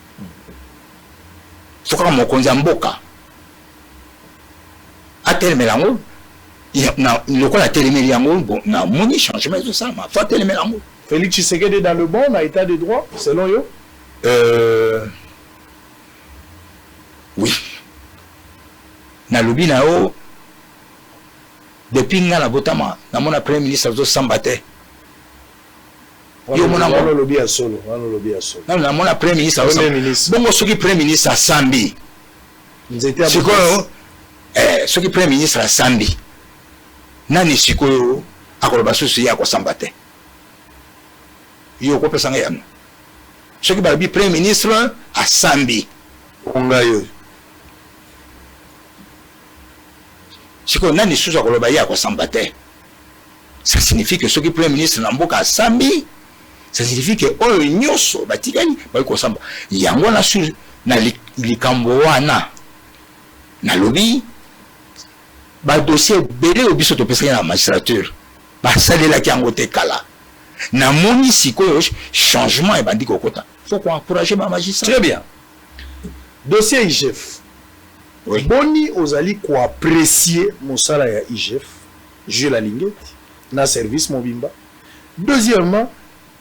Fo kaka mokonzi ya mboka atelemela yango. Lokola atelemeli yango, bon, namoni changement ezosalama. Fo atelemela yango. Félix Tshisekedi dans le bon na état de droit selon yo? Oui, nalobi na yo, depuis nga nabotama namona premier ministre azosamba te. Yo mona ngo olobi ya solo, wana olobi ya solo. Nano namona premier ministre. Premier ministre. Bongo soki premier ministre asambi nzete ya sikoyo, soki premier ministre asambi nani sikoyo akoloba susu ye akosamba te? Yo okopesa ngai yano? Soki balobi premier ministre asambi, ngai oyo sikoyo nani susu akoloba ye akosamba te? Ça signifie que soki premier ministre na mboka asambi, ça signifie que oyo nyonso batikali bakoki kosamba. Yango wana sur na likambo wana nalobi badossier ebele oyo biso topesaki na magistrature basalelaki yango te kala. Namoni sikoyo changement ebandi kokota, faut koencourager ba magistrat. Très bien. Dossier IGF. Oui. Boni ozali koapprécier mosala ya IGF, Jules Alingete na service mobimba? Deuxièmement,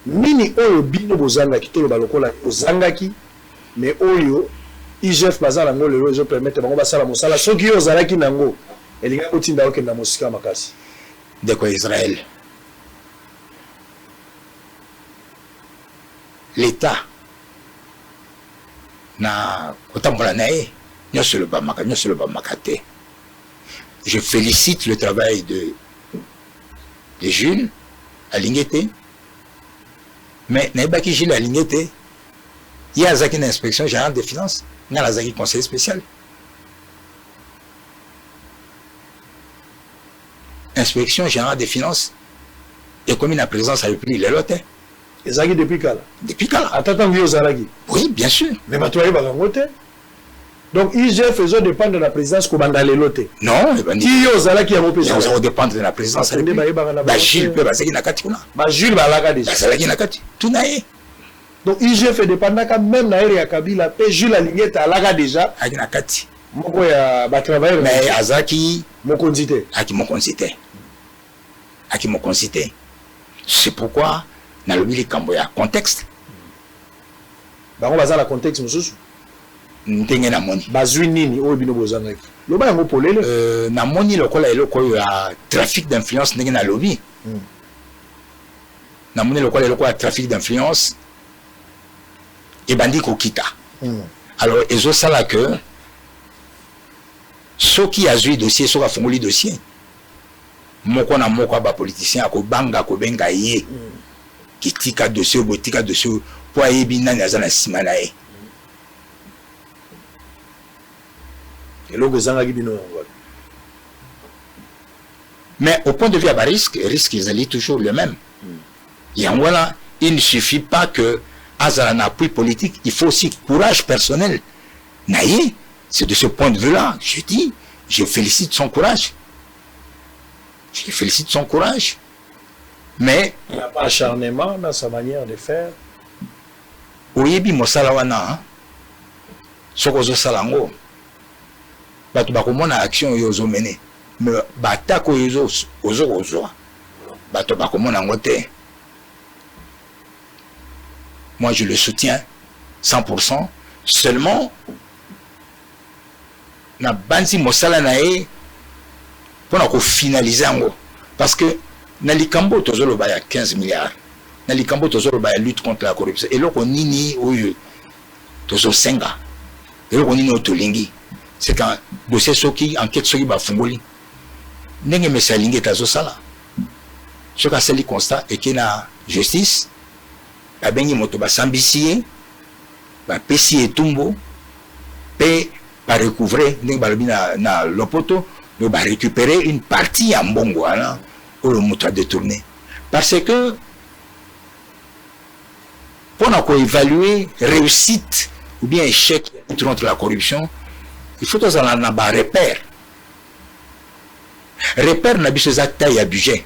nini oyo bino bozangaki, toloba lokola ozangaki, mais oyo IGF baza nango lelo ezopermettre bango basala mosala, soki yo ozalaki nango elingaki kotinda okenda mosika makasi? Ndeko Israël, l'État na kotambola na ye nyonso elobamaka, nyonso elobamaka te. Je félicite le travail de Jules Alingete, mais nayebaki Jules Alingete ye azalaki na inspection générale des finances, nga nazalaki conseiller spécial. Inspection générale des finances ekomi na présidence ya République lelo te. Ezalaki depuis kala. Depuis kala. Ata ntango yo ozalaki? Oui, bien sûr. Mais bato bayebaka yango te. Donc IGF ezodépendre na présidence kobanda lelo te? Non. Ti yo ozalaki yango mpe? Eza kodépendre na présidence. Nde bayebaka na bajules mpe bazalaki na kati kuna. Bajules balaka déjà? Bazalaki na kati, tuna ye. Donc IGF edépendaka même na ère ya Kabila mpe Jules Alingete alaka déjà? Azalaki na kati. Moko ya batravailleur. Mais azalaki mokonzi te. Aki mokonzi te, aki mokonzi te. C'est pourquoi nalobi likambo ya contexte. Bango baza na contexte mosusu. Ndenge namoni. Bazwi nini oyo bino bozangaki? Loba yango polele. Namoni lokola eloko oyo ya trafic d'influence, ndenge nalobi, namoni lokola eloko ya trafic d'influence ebandi kokita. Alors ezosala que soki azwi dossier, soki afungoli dossier moko na moko ya bapoliticien, akobanga kobenga ye kitika dossier oyo, botika dossier oyo, mpo ayebi nani aza na nsima na ye. Eloko ezangaki bino yango wapi? Mais au point de vue ya barisque, risque ezali toujours le même. Yango wana il ne suffit pas que azala na appui politique, il faut aussi courage personnel na ye. C'est de ce point de vue là je dis, je félicite son courage, je félicite son courage, mais Il n'y a pas acharnement dans sa manière de faire? Oyebi mosala wana, soki ozosala yango, bato bakomona action oyo ozomene, mais batako oyo ozokozwa. Bato bakomona yango te. Moi je le soutiens 100%, seulement nabanzi mosala na ye mpona kofinalize yango, parce que na likambo oyo tozoloba ya 15 milliards, na likambo oyo tozoloba ya lutte contre la corruption, eloko nini oyo tozosenga, eloko nini oyo tolingi, c'est qu'un dossier, soki enquête, soki bafungoli ndenge mesi alingi ete azosala, soki asali constat, eke na justice, babengi moto, basambisi ye, bapesi ye etumbu mpe barecouvre, ndenge balobi na lopoto, donc barécupérer une partie ya mbongo wana oyo moto adétourné. Parce que mpona koévaluer réussite ou bien échec ya lutte contre la corruption, il faut tozala na barepère. Repère na biso eza taille ya budget.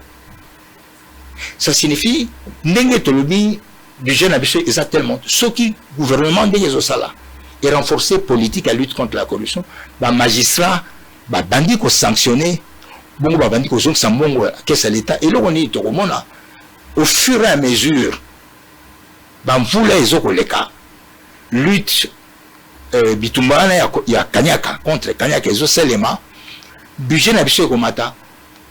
Ça signifie, ndenge tolobi, budget na biso eza tellement, soki gouvernement ndenge ezosala erenforcer politique ya lutte contre la corruption, bamagistrat babandi kosanctionner bongo, babandi kozongisa mbongo ya caisse ya l'État, eloko nini tokomona au fur et à mesure bamvula ezokoleka, lutte bitumba wana ya kanyaka contre kanyaka ezosalema, budget na biso ekomata,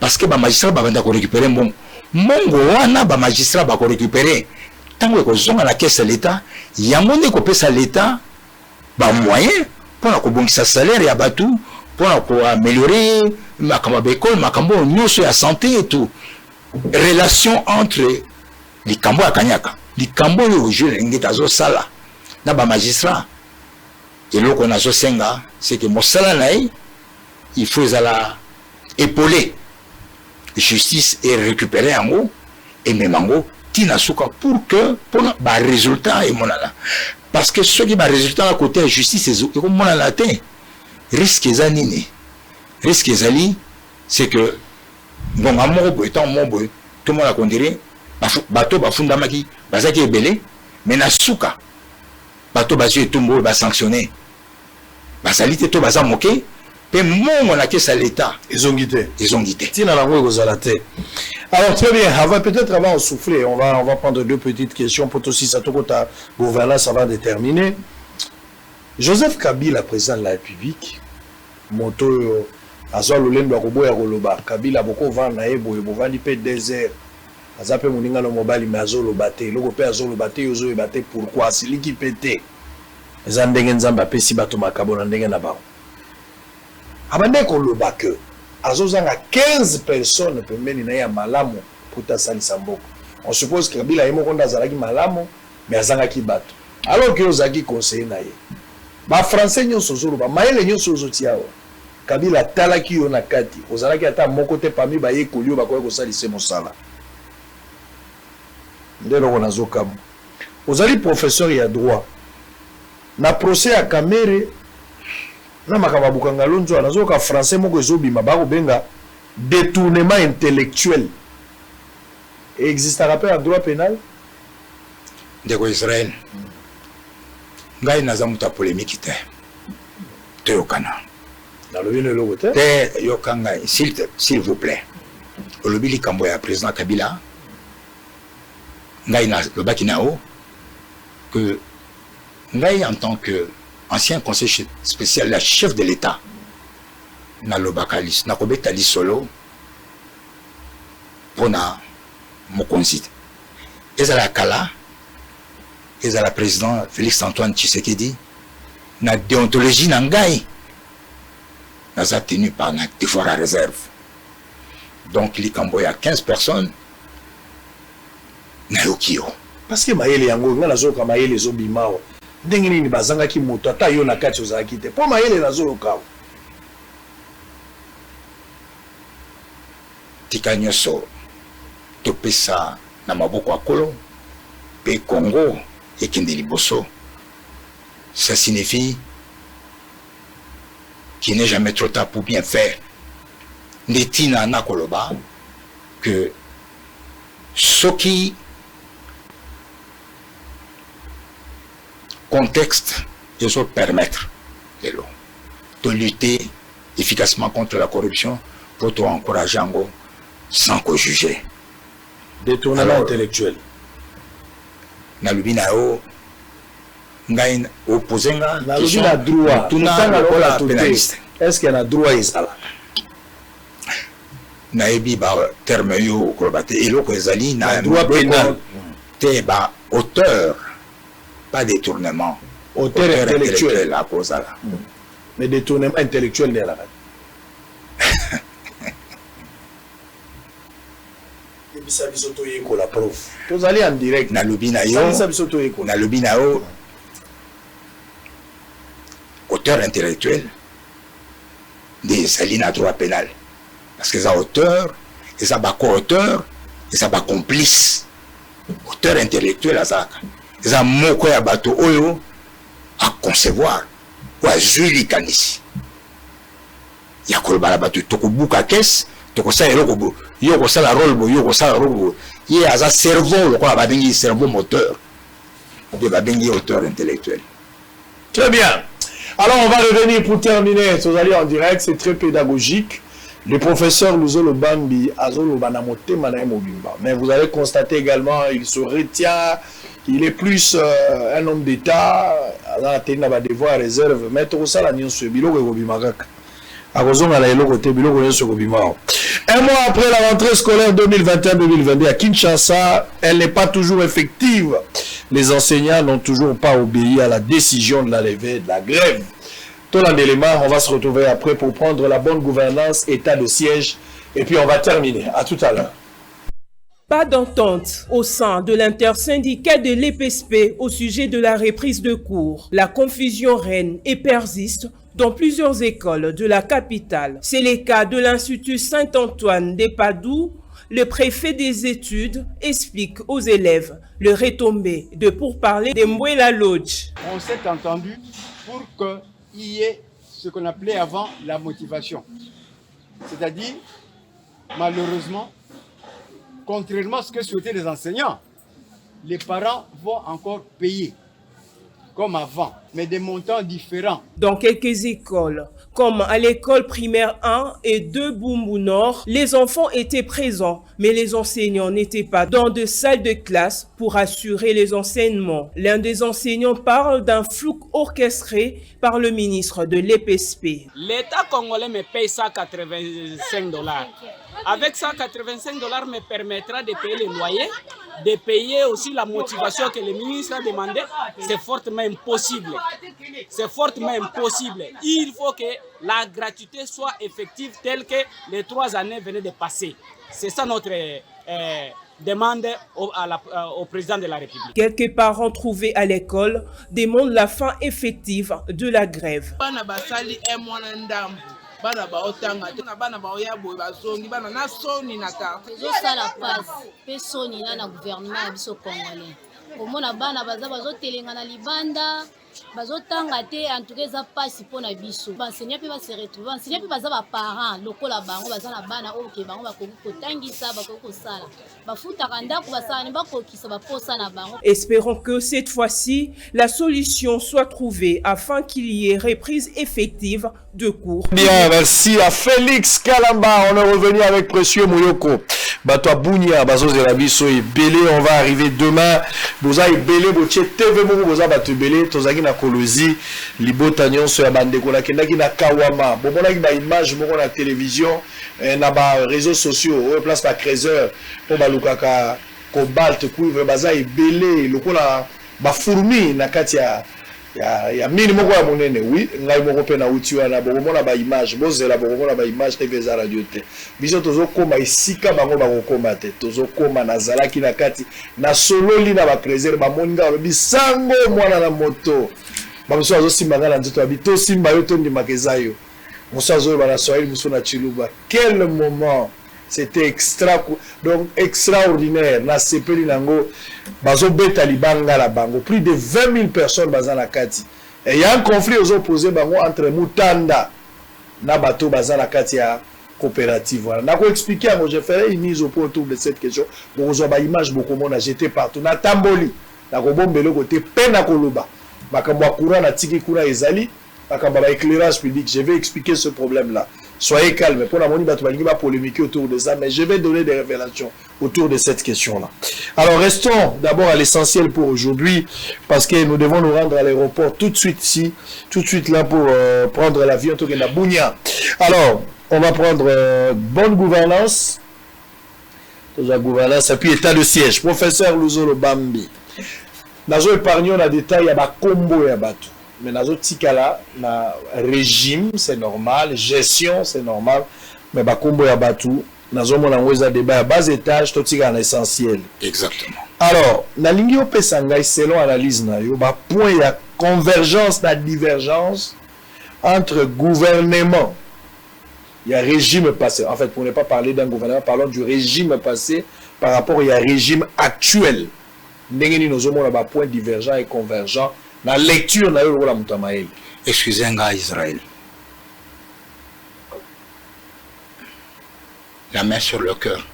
parce que bamagistrat babanda korécupérer mbongo. Mbongo wana bamagistrat bakorécupérer, ntango ekozonga na caisse ya l'État, yango nde ekopesa l'État bamoyen mpona kobongisa salaire ya bato, mpona koaméliorer makambo ya baekole, makambo oyo nyonso ya santé et tout. Relation entre likambo ya kanyaka, likambo oyo Jules Alingete azosala na bamagistrat, eloko nazosenga, c'est que mosala na ye, il faut ezala épaulé, justice erécupérer yango, emema yango ntina suka, pour que mpona barésultat emonana. Parce que soki barésultat na côté ya justice ekomonana te, risque eza nini? Risque ezali, c'est que ngonga moko boye, ntango moko boye, tomona qu'on dirait bato bafundamaki bazalaki ebele, mais na suka bato bazwi etumbu oyo, basanctionne, bazali te to baza moke, mpe mbongo na caisse ya l'État ezongi te. Ezongi te. Ntina nango ekozala te. Alors, très bien. Avant, peut-être avant de souffler, on va prendre deux petites questions pour aussi tokota gouvernance avant de terminer. Joseph Kabila, président de la République, moto oyo azwa lolendo ya koboya koloba. Kabila, bokovanda na ye boye, bovandi mpe 2 heures, aza mpe moninga no mobali, me azoloba te eloko mpe azoloba te, yo ozoyeba te pourquoi asiliki mpe te. Eza ndenge Nzambe apesi bato makabo na ndenge na bango. Abandaki koloba ke azozanga 15 personnes pembeni na ye ya malamu mpo te asalisa mboka. On suppose que Kabila ye moko nde azalaki malamu, mais azangaki bato, alors ke ozalaki conseiller na ye. Bafrançais nyonso ozoloba, mayele nyonso ozotia awa, Kabila atalaki yo na kati, ozalaki ata moko te parmi bayekoli oyo bakoki kosalisa mosala. Nde eloko nazokamwa, ozali professeur ya droit, na procès ya Kamerhe na makambo ya Bukanga Lonzo wana, nazoyoka français moko ezobima, bakobenga détournement intellectuel. Existaka mpe na droit pénal? Ndeko Israel, ngai naza moto ya polémique te, toyokana. Nalobi no eloko te. Te, yoka ngai, s'il vous plaît. Olobi likambo ya président Kabila. Ngai nalobaki na yo que ngai, en tant que ancien conseiller spécial ya chef de l'État, nalobaka, nakobeta lisolo mpona mokonzi, ezala kala, ezala président Félix Antoine Tshisekedi, na déontologie na ngai naza tenu par na devoir ya réserve. Donc likambo ya 15 personnes, nayoki yo. Parce que mayele yango ngai nazoyoka, mayele ezobima awa, ndenge nini bazangaki moto, ata yo na kati ozalaki te, mpo mayele nazoyoka awa? Tika nyonso topesa na maboko ya Kolo mpe Congo ekende liboso. Ça signifie qu'il n'est jamais trop tard pour bien faire. Nde ntina nakoloba que soki contexte ezopermettre lelo de lutter efficacement contre la corruption, po toencourage yango sans kojuger. Détournement intellectuel. Nalobi na yo, ngai opose nga Nalobi na droit. Tuna lokola pénaliste. Est ce que na droit ezala? Nayebi ba terme yo okoloba te, eloko ezali na droit pénal te, ba auteur, pas détournement. Auteur intellectuel akozala. Mais détournement intellectuel nde elaka. Yebisa biso toyekola, prof. Tozali en direct. Nalobi na yo, Salisa biso toyekola. Nalobi na yo, auteur intellectuel nde ezali na droit pénal, parce que eza auteur, eza baco-auteur, eza bacomplice. Auteur intellectuel azalaka, eza moko ya bato oyo aconcevoir, oyo azwi likanisi ya koloba na bato: tokobuka kese, tokosala eloko boye, yo okosala rôle boye, yo okosala rôle boye. Ye aza cerveau, lokola babengi cerveau moteur, nde babengi auteur intellectuel. Très bien. Alors, on va revenir pour terminer. Tozali en direct, c'est très pédagogique. Le professeur Luzolo Bambi, azoloba na motema na ye mobimba. Mais vous allez constater également, il se retient, il est plus un homme d'État, aza na teni na ba devoir réserve, mais tokosala nyonso, biloko ekobima kaka. Akozonga na eloko te, biloko nyonso ekobima awa. Un mois après la rentrée scolaire 2021-2022 à Kinshasa, elle n'est pas toujours effective. Les enseignants n'ont toujours pas obéi à la décision de la levée de la grève. Tolandelema, on va se retrouver après pour prendre la bonne gouvernance, état de siège, et puis on va terminer. À tout à l'heure. Pas d'entente au sein de l'intersyndicat de l'EPSP au sujet de la reprise de cours. La confusion règne et persiste dans plusieurs écoles de la capitale. C'est le cas de l'Institut Saint-Antoine des Padoue. Le préfet des études explique aux élèves le retombé de pourparlers des Mbouela Lodge. On s'est entendu pour qu'il y ait ce qu'on appelait avant la motivation. C'est-à-dire, malheureusement, contrairement à ce que souhaitaient les enseignants, les parents vont encore payer, comme avant, mais des montants différents. Dans quelques écoles, comme à l'école primaire 1 et 2 Bumbu Nord, les enfants étaient présents, mais les enseignants n'étaient pas dans de salles de classe pour assurer les enseignements. L'un des enseignants parle d'un flou orchestré par le ministre de l'EPSP. L'État congolais me paye 185 $. Avec 185 $ me permettra de payer les loyers, de payer aussi la motivation que le ministre a demandé. C'est fortement impossible. C'est fortement impossible. Il faut que la gratuité soit effective telle que les 3 années venaient de passer. C'est ça notre demande au président de la République. Quelques parents trouvés à l'école demandent la fin effective de la grève. Bana basali un mois na ndambo, bana baotanga te, na bana baoya boye, bazongi bana na soni na quartier. Ezosala pasi mpe soni na na gouvernement ya biso congolais komona bana baza bazotelenga na libanda, bazotanga te. En tout cas, eza mpasi mpo na biso baenseignant mpe base retrouve. Baenseignant mpe baza baparent lokola bango, baza na bana oyo ke bango bakoki kotangisa, bakoki kosala, bafutaka ndako, basala ni bakokisa baposa na bango. Espérons que cette fois-ci, la solution soit trouvée afin qu'il y ait reprise effective de cours. Bien, merci à Félix Kalamba. On est revenu avec Précieux Mouyoko. Bato Bunia, bazozela biso ebele, on va arriver demain. Boza ebele, botie TV moko, boza bato ebele, tozaki na Kolozi, libota nyonso ya bandeko, nakendaki na Kawama. Bomonaki ba image moko na télévision, na ba réseaux sociaux, oyo place ba creuseur po balukaka cobalt, cuivre, baza ebele lokola ba fourmi na kati ya mine moko ya monene. Oui, ngai moko mpe nauti wana. Bokomona baimage, bozela, bokomona baimage. TV eza radio te. Biso tozokóma esika bango bakokóma te, tozokóma. Nazalaki na kati, nasololi na bacreuseur, bamoni ngai, balobi: "Sango mwana na moto." Bamosusu bazosimba ngai na nzoto, babi: "Tosimba yo, tondimaka eza yo." Mosusu azoloba na Swahili, mosusu na Chiluba. Quel moment! C'était extra, donc extraordinaire. Nasepeli nango. Bazobeta libanga na bango, plus de 20 000 personnes baza na kati. Et y a un conflit ozopose bango entre Mutanda na bato baza na kati ya coopérative wana. Nakoexpliquer yango, je ferai une mise au point autour de cette question. Bokozwa baimage, bokomona, j'étais partout, natamboli, nakobomba eloko te mpe nakoloba makambo ya courant natiki kuna, ezali makambo ya baéclairage public. Je vais expliquer ce problème là. Soyez calme. Pour la moni bato balingi ba polémiquer autour de ça, mais je vais donner des révélations autour de cette question-là. Alors restons d'abord à l'essentiel pour aujourd'hui, parce que nous devons nous rendre à l'aéroport tout de suite ici, tout de suite là pour euh, prendre l'avion tokenda Bunia. Alors, on va prendre euh, bonne gouvernance, la gouvernance et puis état de siège. Professeur Luzolo Bambi. Nazo épargner na détail ya ba kombo ya bato. Mais nazo tikala na régime, c'est normal, gestion, c'est normal, mais ba kombo ya bato nazomona yango eza débat ya bas étage, totikala na essentiel. Exactement. Alors, nalingi opesa ngai selon analyse na yo ba point ya convergence na divergence entre gouvernement il y a régime passé. En fait, pour ne pas parler d'un gouvernement, parlons du régime passé par rapport au régime actuel. Ndenge nini ozomona ba point divergent et convergent na lecture na yo lokola moto ya mayele? Excusez nga Israël. La main sur le cœur.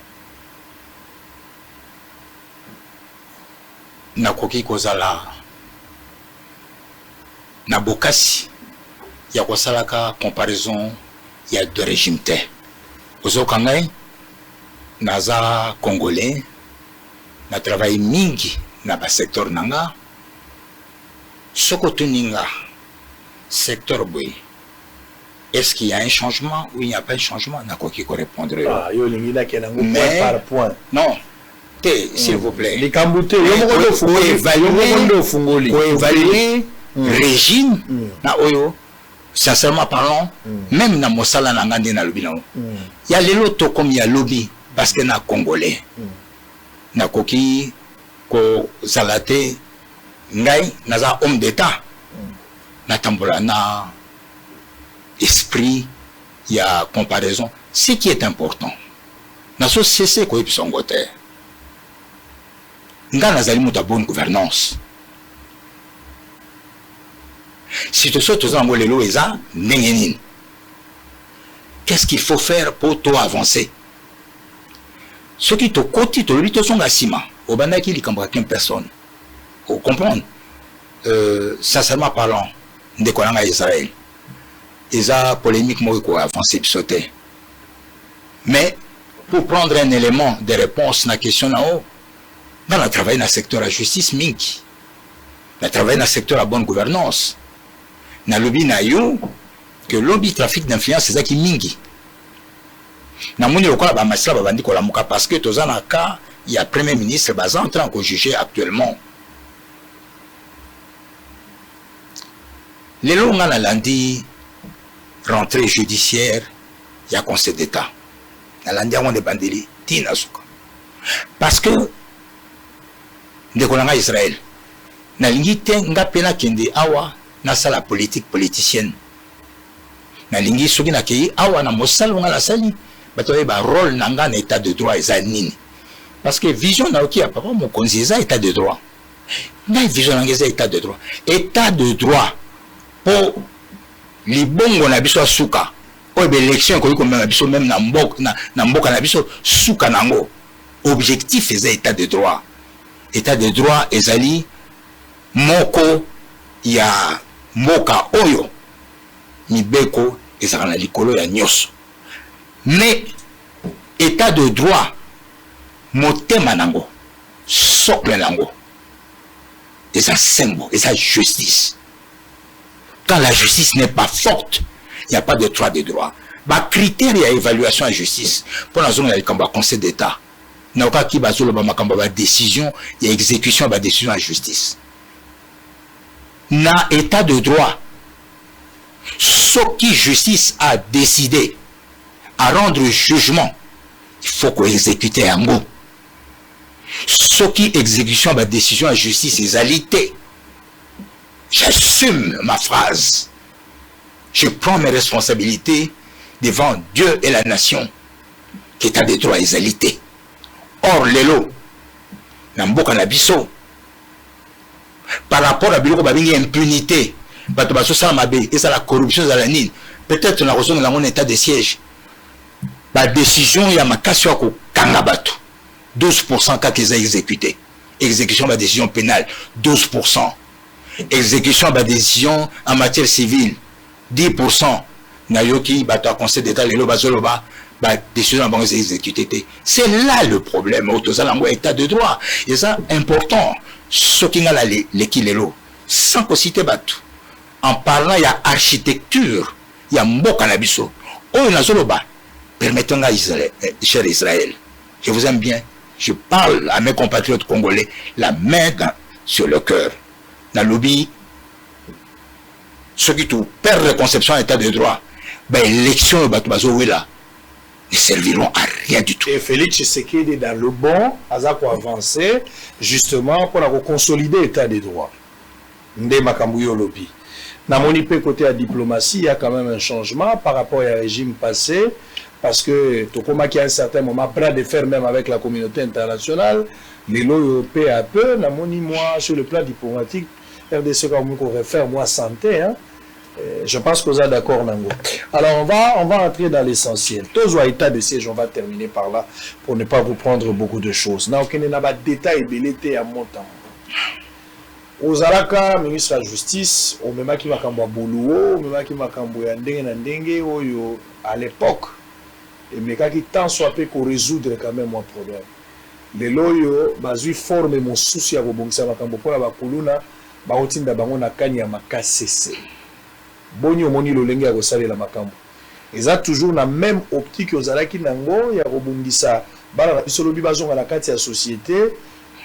Nakoki kozala na bokasi ya kosalaka comparaison ya deux régime te. Ozoka ngai naza congolais, na travaille mingi na ba secteur na nga. Soki otuni nga secteur boye, est-ce qu'il y a un changement ou il n'y a pas un changement, nakoki ko répondre yo. Ah, yo olingi nakende yango point par point. Non te, s'il vous plaît. Likambo te, yo moko nde ofungoli, yo moko nde ofungoli. Ko évaluer régime na oyo, sincèrement parlant, même na mosala na nga nde nalobi nango ya lelo to comme ya lobi, parce que na congolais nakoki kozala te. Ngai naza homme d'état, natambola na esprit ya comparaison. Ce qui est important, nazo cesse koyebisa yango te, nga nazali moto ya bonne gouvernance. Situation toza yango lelo eza ndenge nini? Qu'est-ce qu'il faut faire pour to avancer? Soki tokoti tolobi tozonga nsima, obandaki likambo ya 15 personnes, ocomprendre? Sincèrement parlant, ndeko na ngai Israël, eza polémique moko ekoavance biso te. Mais pour prendre un élément de réponse na question na yo, nga na travaille na secteur ya justice mingi, na travaille na secteur ya bonne gouvernance. Nalobi na yo que lobi trafic d'influence ezaki mingi. Namoni lokola ba magistrats babandi kolamuka, parce que toza na cas ya premier ministre baza en train ko juger actuellement. Lelo nga nalandi rentrée judiciaire ya conseil d'état, nalandi yango na ebandeli ti na suka, parce que ndeko na nga Israël, nalingi te nga mpe nakende awa nasala politique politicienne. Nalingi soki nakei awa na mosala nga nasali, bato bayeba rôle na nga na état de droit eza nini, parce que vision nayoki ya papa mokonzi eza état de droit. Ngai vision na nga eza état de droit. État de droit mpo libongo na biso ya suka oyo baélection ekoki komema biso même na mboka na, na mboka na biso, suka nango objectif eza état de droit. État de droit ezali moko ya mboka oyo mibeko ezalaka na likolo ya nyonso. Mais état de droit, motema nango, socle nango eza sembo, eza justice. Quand la justice n'est pas forte, il n'y a pas de droit de droit. Bacritère ya évaluation ya justice, mpo nazonga likambo ya conseil d'état, naokaki bazoloba makambo ya badécision ya exécution ya badécision ya justice. Na état de droit, soki justice a décidé à rendre jugement, il faut koexécute yango. Soki exécution ya badécision ya justice ezali te, j'assume ma phrase, je prends mes responsabilités devant Dieu et la nation qu'état de droit ezali te. Or lelo na mboka na biso, par rapport à biloko babengi impunité, bato bazosala mabe, ezala corruption, ezala nini, peut-être na kozongela yango na état de siège, badécision ya makasi ya kokanga bato, 12% kaka eza exécuté. Exécution badécision pénale, 12%. Exécution badécision en matière civile, 10%. Nayoki bato ya Conseil d'Etat lelo bazoloba ba décision na bango eza exécuté te. C'est là le problème oyo toza nango, état de droit eza important. Soki nga naleki lelo sans kociter bato, en parlant ya architecture ya mboka na biso oyo nazoloba, permettez nga, Israël, cher Israël, je vous aime bien, je parle à mes compatriotes congolais la main sur le cœur. Nalobi, soki to perdre conception ya état de droit, baélection oyo bato bazowela ne serviront à rien du tout. Et Félix Tshisekedi, dans le bon, aza avancer justement pour consolider l'état de droit. Nde makambo yo olobi. Namoni pe côté ya diplomatie, il y a quand même un changement par rapport au régime passé, parce que tokomaki à un certain moment bras de fer même avec la communauté internationale. Lelo peu à peu, namoni moi sur le plan diplomatique, RDC comme on refaire moi santé, hein. Je pense que vous êtes d'accord, Nango. Alors, on va entrer dans l'essentiel. Tozwa état de siège, on va terminer par là pour ne pas vous prendre beaucoup de choses. Na okende na ba détail ebele te ya montant. Ozalaka ministre ya Justice, omemaki makambo ya Boluo, omemaki makambo ya ndenge na ndenge oyo à l'époque emekaki tant soit peu korésoudre quand même mwa problème. Lelo oyo bazwi forme mosusu ya kobongisa makambo mpona bakuluna, bakotinda bango na Kanyama Kasese. Boni omoni lolenge ya kosalela makambo? Eza toujours na même optique ozalaki nango ya kobongisa bana na biso lobi bazonga na kati ya société,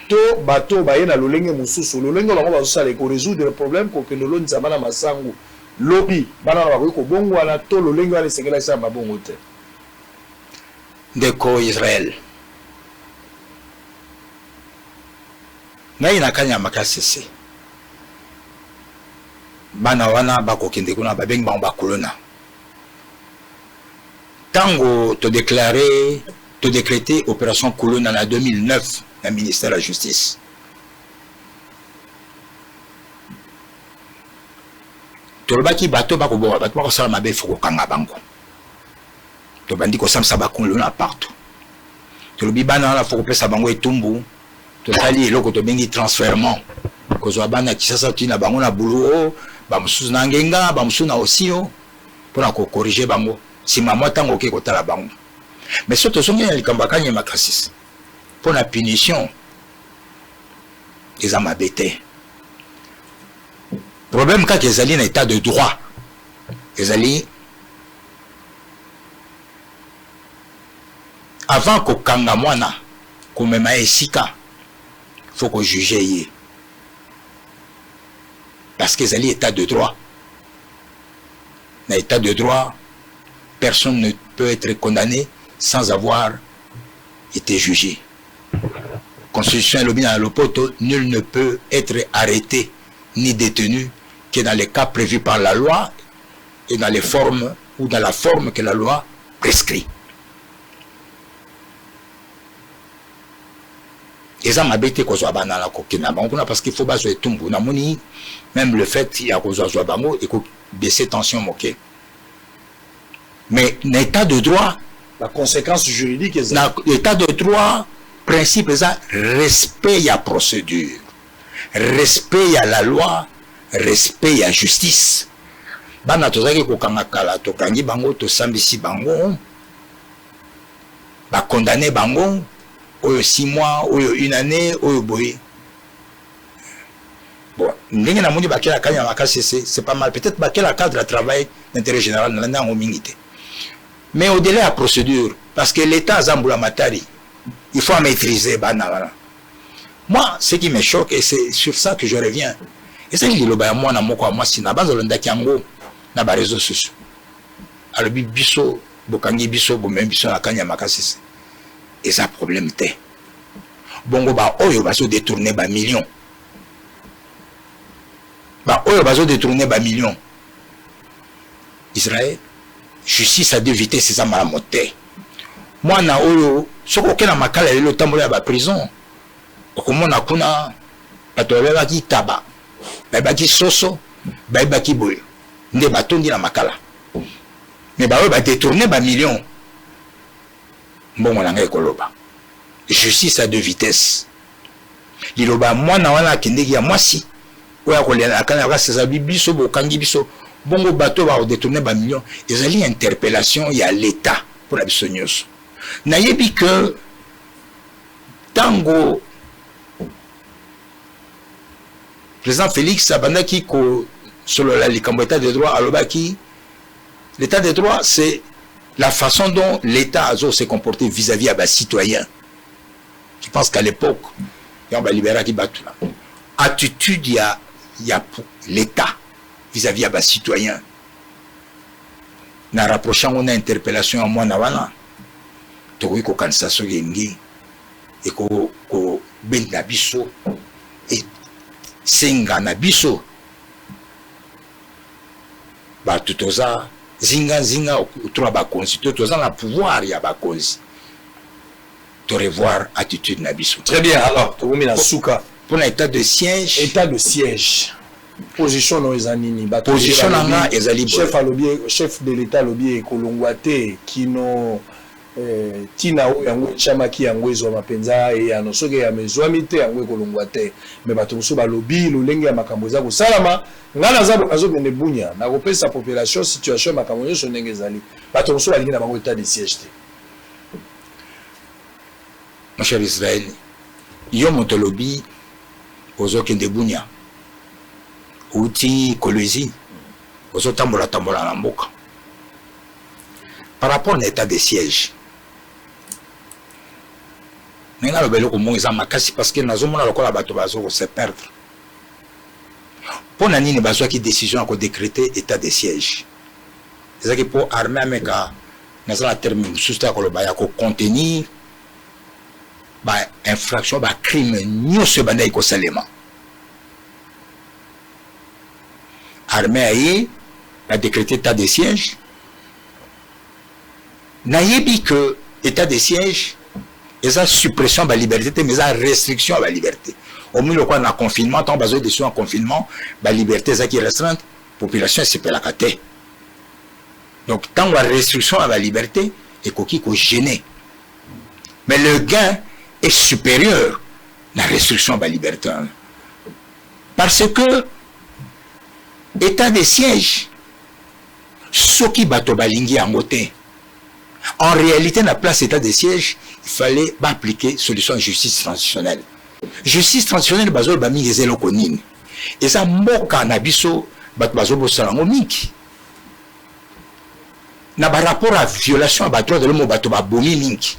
to bato baye na lolenge mosusu, lolenge bango bazosala ekorésoudre problème, kokende olondisa bana masangu, lobi bana na bakoki kobongwana, to lolenge wana esengeli esala mabongo te? Ndeko Israel, ngai na Kanyama Kasese, bana wana bakokende kuna, babengi bango bakuluna. Ntango todéclarer, todécréter opération kuluna na 2009 na ministère ya Justice, tolobaki bato bakoboma, bato bakosala mabe, fo kokanga bango. Tobandi kosambisa bakuluna partout. Tolobi bana wana fo kopesa bango etumbu. Tosali eloko tobengi transfèrement, kozwa bana Kisasa, tina bango na Buluo, bamosusu na Ngenga, bamosusu na Osio, mpona kocorriger bango. Nsima mwa ntango oke kotala bango. Mais so tozongi na likambo ya Kanyama Kasese, mpona punition eza mabe te. Problème kaka ezali na état de droit, ezali avant kokanga mwana, komema esika, faut kojuger ye, parce que ezali état de droit. Na état de droit, personne ne peut être condamné sans avoir été jugé. Constitution elobi na lopoto: nul ne peut être arrêté ni détenu que dans les cas prévus par la loi et dans les formes ou dans la forme que la loi prescrit. Eza mabe te kozwa bana na kokenda bango kuna, parce qu'il faut bazwa etumbu. Namoni même le fait ya kozwazwa bango ekobaisser tension moke, mais na état de droit, la conséquence juridique eza na état de droit, principe eza respect ya procédure, respect ya la loi, respect ya justice. Bana tozalaki kokanga kala, tokangi bango, tosambisi bango, bacondamner bango, oyo 6 mois, oyo une année, oyo boye. Bon, ndenge namoni bakela Kanyama Kasese, c'est pas mal. Peut-être bakela cadre ya travail d'intérêt général, nalandi yango mingi te, mais au-delà ya procédure, parce que l'État aza mbula matari, il faut maîtriser bana wana. Moi, ce qui me choque, et c'est sur ça que je reviens, ezali liloba ya mwana moko ya mwasi na bazolandaki yango na baréseaux sociaux. Alobi: biso bokangi biso, bomemi biso na Kanyama Kasese, eza problème te. Bongo baoyo bazodétourner bamillion, baoyo bazodétourner bamillion? Israel, justice à deux vitesses eza malamu te. Mwana oyo, soki oke na makala lelo, otambola ya baprison, okomona kuna bato bayebaki taba, bayebaki soso, bayebaki boye, nde batondi na makala. Mais baoyo badétourner bamillion, mbongo na ngai ekoloba. Justice à deux vitesses. Liloba ya mwana wana akendeki ya mwasi oyo akolela na Kanyama Kasese, biso bokangi biso. Bongo bato oyo bakodetourne bamillion? Ezali interpellation ya l'État mpo na biso nyonso. Nayebi ke ntango président Félix abandaki kosolola likambo état de droit, alobaki l'état de droit, c'est la façon dont l'État azo se comporter vis-à-vis ya bacitoyen. Je pense qu'à l'époque yango balibéraki bato na attitude ya l'État vis-à-vis ya bacitoyen. Na rapproche yango na interpellation ya mwana wana, tokoki kokanisa soki elingi ekobenda biso, esenga na biso bato toza zingazinga autour ya bakonzi to toza na pouvoir ya bakonzi, to revoir attitude na biso. Très bien. Alors tokomi na suka. Mpona état de siège. État de siège, position no eza nini? Bato Position na nga ezali boye. Chef alobi, chef de l'État alobi ekolongwa te kino ntina oyo yango etiamaki yango ezwama mpenza eyano. Soki eyano ezwami te, yango ekolongwa te. Me bato mosusu balobi lolenge ya makambo eza kosalama, ngai naza nazokende Bunya, nakopesa population situation ya makambo nyonso ndenge ezali. Bato mosusu balingi na bango état de siège te. Mon cher Israel, yo moto olobi ozokende Bunya, outi Kolwezi, ozotambola tambola na mboka. Par rapport na état de siège, ndenge naloba eloko moko eza makasi, parce que nazomona lokola bato bazo se perdre. Mpo na nini bazwaki décision ya kodécréter état de siège? Ezalaki mpo armée ameka, naza na terme mosusu te ya koloba, ya kocontenir bainfraction, bacrime nyonso ebandaki kosalema. Armée aye, badécréter état de siège. Nayebi que état de siège eza suppression ya baliberté te, mais eza restriction ya baliberté. Omoni lokola na confinement, ntango bazwi décision ya confinement, baliberté ezalaki restreinte, population esepelaka te. Donc ntango ya restriction ya baliberté ekoki kogêner, mais le gain est supérieur na restriction ya baliberté wana, parce que état de siège, soki bato balingi yango te, en réalité, na place état de siège, il fallait baappliquer solution justice transitionnelle. Justice transitionnelle, bazoloba mingi, eza eloko nini? Eza mboka na biso, bato bazobosala yango mingi na barapport ya violation ya badroit de l'homme. Bato babomi mingi,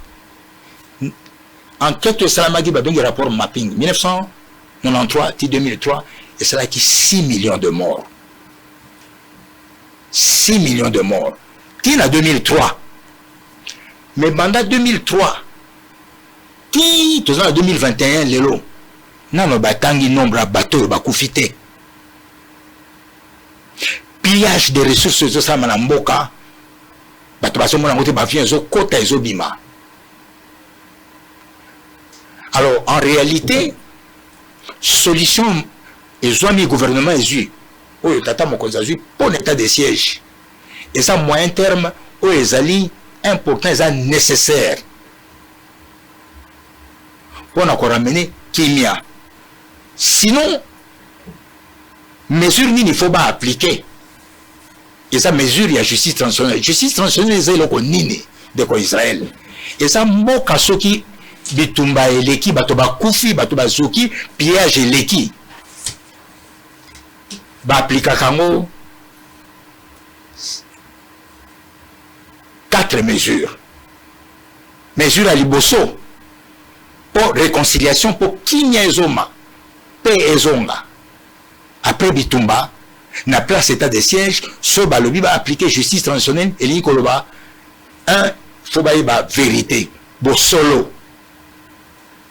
enquête esalamaki, babengi rapport Mapping, 1993 ti 2003, esalaki 6 millions de morts, 6 millions de morts ti na 2003. Mais banda 2003 ti toza na 2021 lelo, nano batangi nombre ya bato oyo bakufi te. Pillage de ressources ezosalama na mboka, bato bazomona yango te, baavion ezokota, ezobima. Alors en réalité, solution ezwami, gouvernement ezwi, oyo tata mokonzi azwi mpo na état de siège, eza moyen terme oyo ezali important, eza nécessaire mpo na koramener kimia. Sinon, mesure nini faut baappliquer? Eza mesure ya justice transitionnelle. Justice transitionnelle eza eloko nini, ndeko Israel? Eza mboka soki bitumba eleki, bato bakufi, bato bazoki, pillage eleki, baaplikaka yango quatre mesures. Mesure ya liboso, mpo réconciliation, mpo kimia ezoma mpe ezonga après bitumba, na place état de siège, so balobi baappliquer justice transitionnelle, elingi koloba un, faut bayeba vérité, bosolo,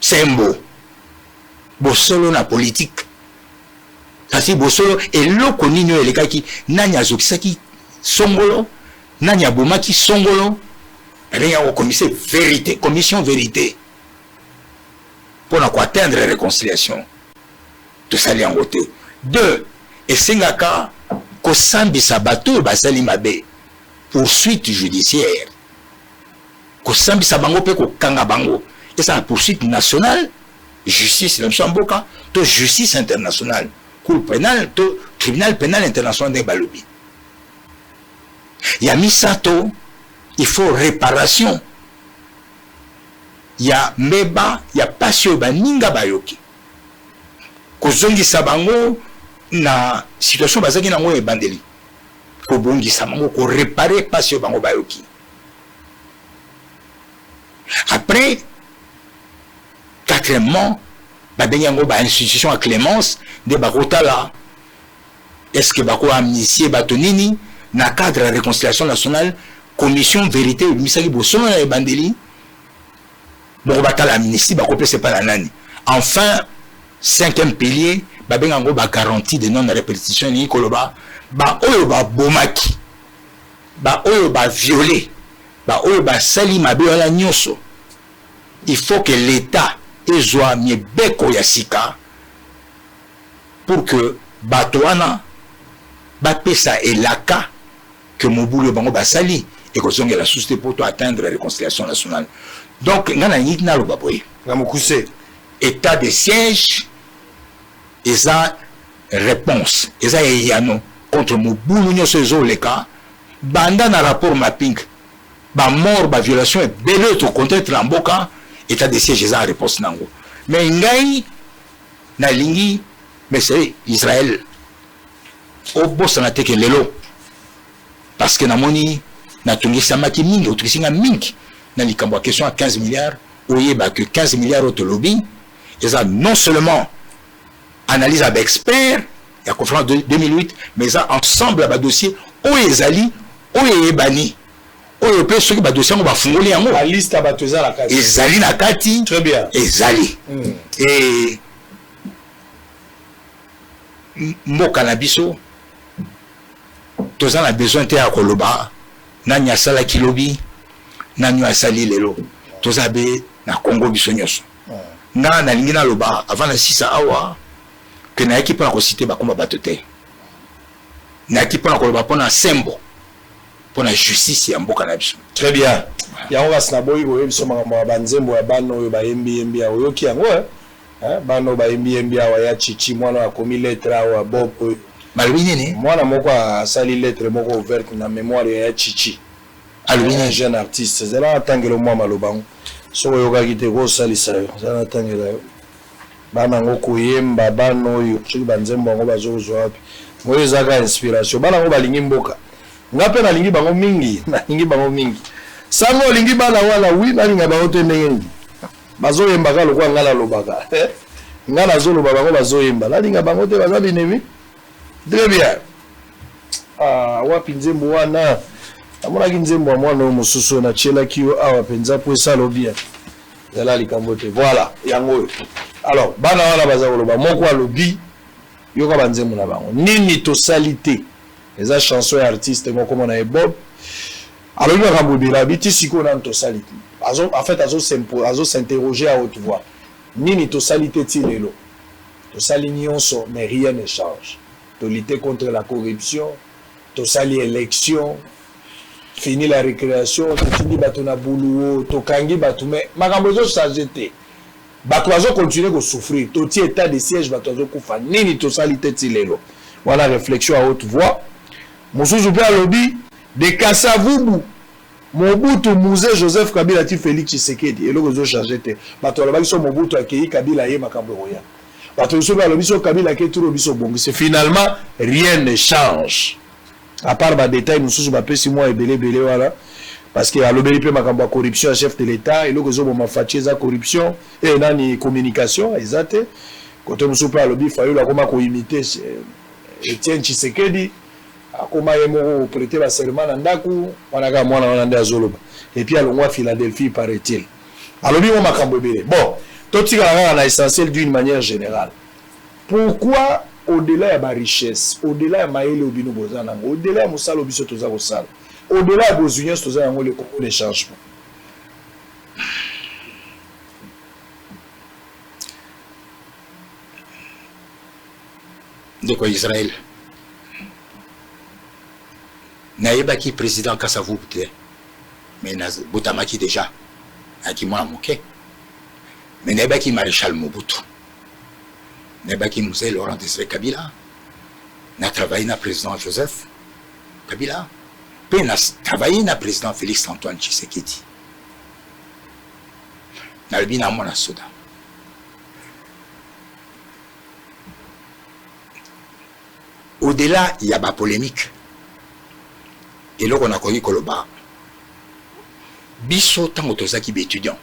sembo, bosolo na politique. Kasi bosolo eloko nini oyo elekaki? Nani azokisaki songolo? Nani abomaki songolo? Babengi yango commission vérité, commission vérité, mpona koatteindre réconciliation. Tosali yango te. Deux, esengaka kosambisa bato oyo basali mabe, poursuite judiciaire, kosambisa bango mpe kokanga bango. Ezala poursuite nationale, justice na biso ya mboka, to justice internationale, cour pénale to Tribunal pénal international ndenge balobi. Ya misato, il faut reparation ya mbeba ya pasi oyo baninga bayoki, kozongisa bango na situation bazalaki na yango ya ebandeli, kobongisa bango, ko reparer pasi oyo bango bayoki. Après, quatrièmement, babengi yango ba institution ya clemence nde bakotala est ce que bako amnistier bato nini na cadre ya reconciliation nationale. Commission verite ebimisaki bosolo na ebandeli boko batala amnistie bakopesa epai na nani. Enfin, cinquième pilier, babenga yango ba garantie de non répétition, elingi koloba baoyo babomaki, baoyo baviole, baoyo basali mabe wana nyonso, il faut que l'État ezwa mibeko ya sika pour que bato wana bapesa elaka que mobulu oyo bango basali ekozongela susu te mpo to atteindre réconciliation nationale. Donc ngai nalingi naloba boye na mokuse, état de siège eza réponse, eza eyano contre mobulu nyonso ezoleka banda na rapport mapping, bamort, baviolation ebele oyo tocontraite na mboka. État de siège eza réponse nango. Mais ngai nalingi, monsieur Israël, obosana te ke lelo, parce que namoni natungisamaki mingi, otungisi nga mingi na likambo ya question ya 15 milliards. Oyeba ke 15 milliards oyo tolobi eza non seulement analyse ya baexpert ya conférence de 2008, mais eza ensemble ya badossier oyo ezali, oyo eyebani, oyo mpe soki badossier yango bafungoli yango, baliste ya bato eza na kati. Ezali na kati. Très bien. Ezali e mboka na biso toza na besoin te ya koloba nani asalaki lobi, nani oyo asali lelo. Toza be na Congo biso nyonso. Nga nalingi naloba avant na sisa awa ke nayaki mpona kociter bakomba bato te, nayaki mpona koloba mpona sembo, mpona justice ya mboka na biso. Très bien. Yango kasi naboyi koyebi biso makambo ya banzembo ya bana oyo bayembi yembi awa. Oyoki yango, eh? Eh, bana oyo bayembi yembi awa ya Chichi, mwana oyo akomi lettre awa, Bob oyo. Balobi nini? Mwana moko asali lettre moko ouverte na mémoire ya Chichi. Alobi nini? Un jeune artiste. Zela natangela mwa maloba yango. Soki oyokaki te, kosalisa yo. Zela natangela yo. Bana yango koyemba, bana oyo soki banzembo yango bazokozwa wapi? Oyo ezaka inspiration. Bana yango balingi mboka. Nga mpe nalingi bango mingi, nalingi bango mingi. Sango olingi bana wana? Oui, nalinga bango te ndenge nini? Bazoyembaka lokola nga nalobaka. Nga nazoloba, bango bazoyemba. Nalinga bango te, baza binemi. Très bien. Ah, wapi nzembo wana? Namonaki nzembo ya mwana oyo mosusu oyo natielaki yo awa mpenza mpo esala bien. Ezala likambo te. Voilà, yango oyo. Alors, bana wana baza koloba, moko alobi, yoka banzembo na bango. Nini tosali te? Eza chanson ya artiste moko mona ye Bob. Alobi makambo ebele, abi ti sikoyo nanu tosali te. Azo, en fait, azo azo s'interroger à haute voix. Nini tosali te ti lelo? Tosali nyonso mais rien ne change. Tolutter contre la corruption, tosali élection, fini la récréation, totindi bato na buluwo, tokangi bato, mais makambo ezochanger te. Bato bazocontinuer kosouffrir. Totie état de siège, bato bazokufa. Nini tosali te ti lelo? Wana réflexion à haute voix. Mosusu mpe alobi de Kasavubu, Mobutu, Mzee Joseph Kabila ti Félix Tshisekedi, eloko ezochanger te. Bato balobaki so Mobutu akei, Kabila ye, makambo ekoya. Bato mosusu mpe balobi so Kabila akei, turo biso obongisi. Finalement rien ne change, à part badétail mosusu bapesi mwa ebele ebele wana, parce que alobeli mpe makambo ya corruption ya chef de l'État. Eloko ezoboma Fatshi eza corruption e nani, communication eza te. Kote mosusu mpe alobi Fayulu akoma koimiter Etienne Tshisekedi, akoma ye moko koprêter baserment na ndako wana. Kaka mwana wana nde azoloba. Et puis alongwa Philadelphie, paraît-il. Alobi mwa makambo ebele. Bon, totikala kaka na essentiel. D'une manière générale, pourquoi au-delà ya barichesse, au-delà ya mayele oyo bino boza nango, au-delà ya mosala oyo biso toza kosala, au-delà ya bozwi nyonso toza yango, le Congo ne change pas? Ndeko Israel, nayebaki président Kasavubu te, mais nabotamaki déjà, nayaki mwana moke. Mais nayebaki maréchal Mobutu, nayebaki Mzee Laurent Désiré Kabila, na travaillé na président Joseph Kabila. Mpe na travailler na président Félix Antoine Tshisekedi. Nalobi na mwana soda. Au-delà ya ba polemique, eloko nakoki koloba, biso tango tozalaki ba etudiants,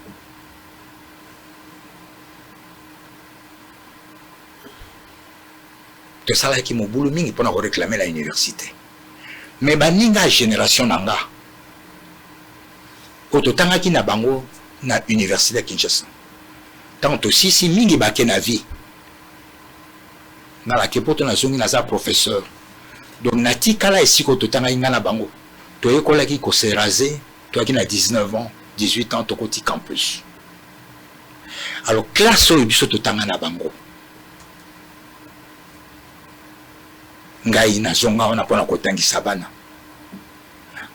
tosalaki mobulu mingi pona ko reclamer na universite. Mais baninga ya generation na nga oyo totangaki na bango na universite ya Kinshasa, tango tosisi mingi bake na vie, nga nake poto nazongi naza professeur, donc natikala esika oyo totangaki nga na bango, toyekolaki ko se raser, toyaki na 19 ans, 18 ans tokoti campus. Alors classe oyo biso totanga na bango, ngai nazonga wana pona kotangisa bana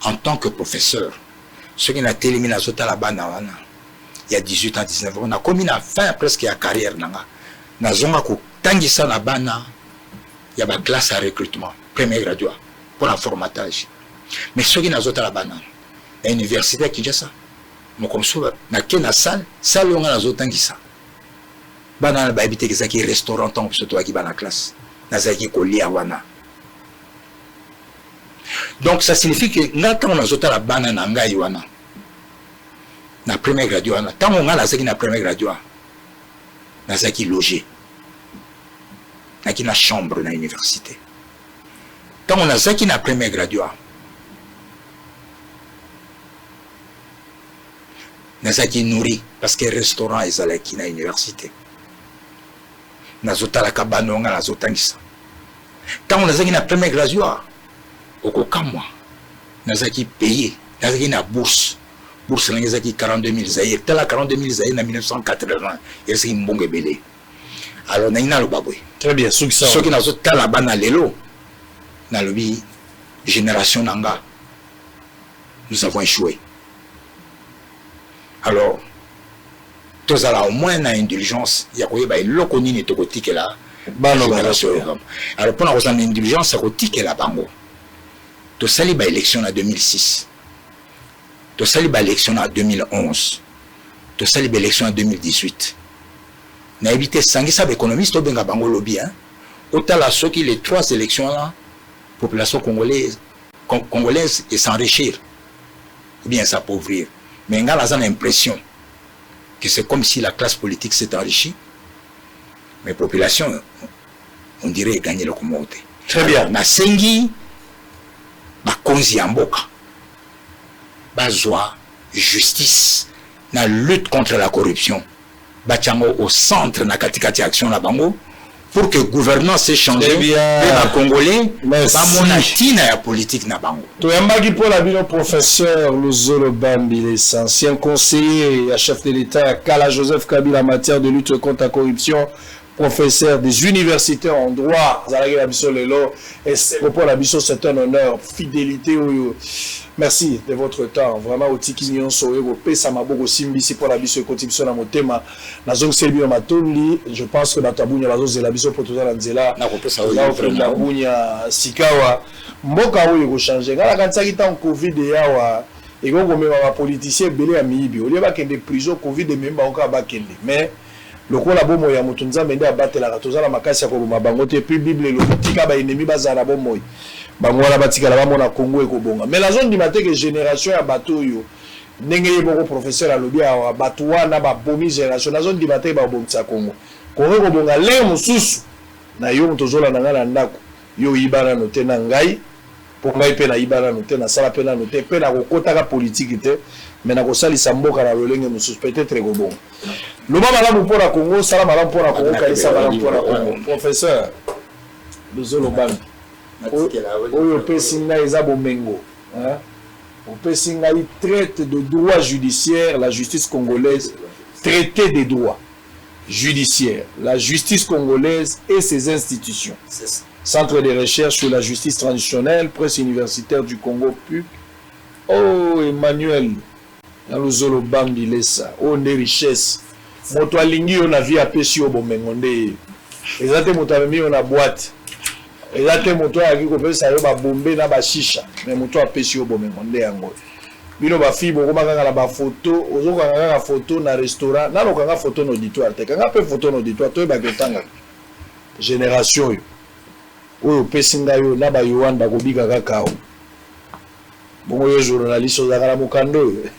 en tant que professeur. Soki natelemi nazotala bana wana ya 18 ans, 19 ans, nakomi na fin presque ya carrière na nga, nazonga kotangisa na bana ya ba classe ya recrutement premier graduat pona formatage. Mais soki nazotala bana na université ya Kinshasa, mokolo mosusu nake na salle, salle oyo nga nazotangisa bana wana bayebi te ezalaki restaurant ntango biso toyaki bana classe, nazalaki kolia wana. Donc ça signifie que nga ntango nazotala bana na ngai wana na premier graduat wana, ntango nga nazalaki na premier graduat, nazalaki loger, naki na chambre na université. Ntango nazalaki na premier graduat, nazalaki nourri parce que restaurant ezalaki na université. Nazotalaka bana oyo nga nazotangisa. Ntango nazalaki na premier graduat, okokamwa, nazalaki paye, nazalaki na bourse. Bourse na ngai ezalaki 42 000 Zaïre. Tala 42 000 Zaïre na 1980, ezalaki mbongo ebele. Alors nalingi naloba boye. Très bien, soki ça. Soki nazotala bana lelo, nalobi génération na nga, nous avons échoué. Alors tozala au moins na indulgence ya koyeba eloko nini tokotikela bana génération oyo. Alors pona kozala na indulgence ya kotikela bango, tosali ba élection na 2006, tosali ba élection na 2011, tosali ba élection na 2018. Nayebi te, sangisa ba économiste obenga bango lobi, hein, otala soki les trois élections là, population congolaise, congolaise et s'enrichir ou bien s'appauvrir. Mais nga naza na impression que c'est comme si la classe politique s'est enrichie, mais population on dirait gagner eloko moko te. Très bien. Alors, nasengi bakonzi ya mboka bazwa justice na lutte contre la corruption, batia yango au centre na katikati ya action na bango pour que gouvernance echange Très bien. mpe ba congolais Merci. bamona ntina ya politique na bango. Toyambaki mpo na bino professeur Luzolo Bambilesa, ancien conseiller ya chef de l'État ya kala Joseph Kabila en matière de lutte contre la corruption, professeur des universités en droit, azalaki na biso lelo. Esengo mpo na biso, c'est un honneur, fidélité oyo. Merci de votre temps. Vraiment otiki nyonso oyo kopesa maboko osimbisi mpo na biso, ekoti biso na motema. Nazongiseli bino matondi. Je pense que bato ya Bunia bazozela biso mpo toza na nzela. Nakopesa oyo Toza livre kokenda na yo. Bunia sikawa. Mboka oyo ekochange. Ngai nakanisaki ntango Covid eyawa ekoki komema ba politiciens ebele ya miyibi. Au lieu bakende prison, Covid ememi bango kaka bakende. Mais lokola bomoi ya moto Nzambe nde abatelaka, toza na makasi ya koboma bango te. Puis Bible elobi tika ba ennemis bazala na bomoi, bango wana batikala bamona Congo ekobonga. Mais nazondima te que generation ya bato oyo, ndenge ye moko professeur alobi awa, bato wana babomi generation, nazondima te que bakobongisa Congo. Congo ekobonga lere mosusu na yo moto ozolanda ngai na ndako, yo oyiba nano te na ngai, po ngai pe nayiba nanu te, nasala pe nanu te, pe nakokotaka politique te, mais nakosalisa mboka na lolenge mosusu, peut-etre ekobonga. Loba malamu pona Congo, sala malamu pona Congo, kanisa malamu pona Congo. Professeur Luzolo Bambi, oyo opesi ngai eza bomengo, hein? Opesi ngai traite de droit judiciaire, la justice congolaise, traité de droit judiciaire, la justice congolaise et ses institutions. Centre de recherche sur la justice traditionnelle, presse universitaire du Congo PUC. Oh Emmanuel na Luzolo Bambi Lesa, oyo nde richesse. Moto alingi yo na vie apesi yo bomengo nde ye. Eza te moto amemi yo na boîte. Eza te moto oyo ayaki kopesa yo ba bombe na ba shisha, mais moto oyo apesi yo bomengo nde yango oyo. Bino ba filles bokoma kaka na ba photo, ozo kanga kaka photo na restaurant, nanu okanga photo na auditoire te, kanga pe photo na auditoire toyeba ke otangaka. Generation oyo, oyo opesi ngai oyo na ba Yohan bakobika kaka awa. Bongo yo journaliste ozalaka na mokanda oyo?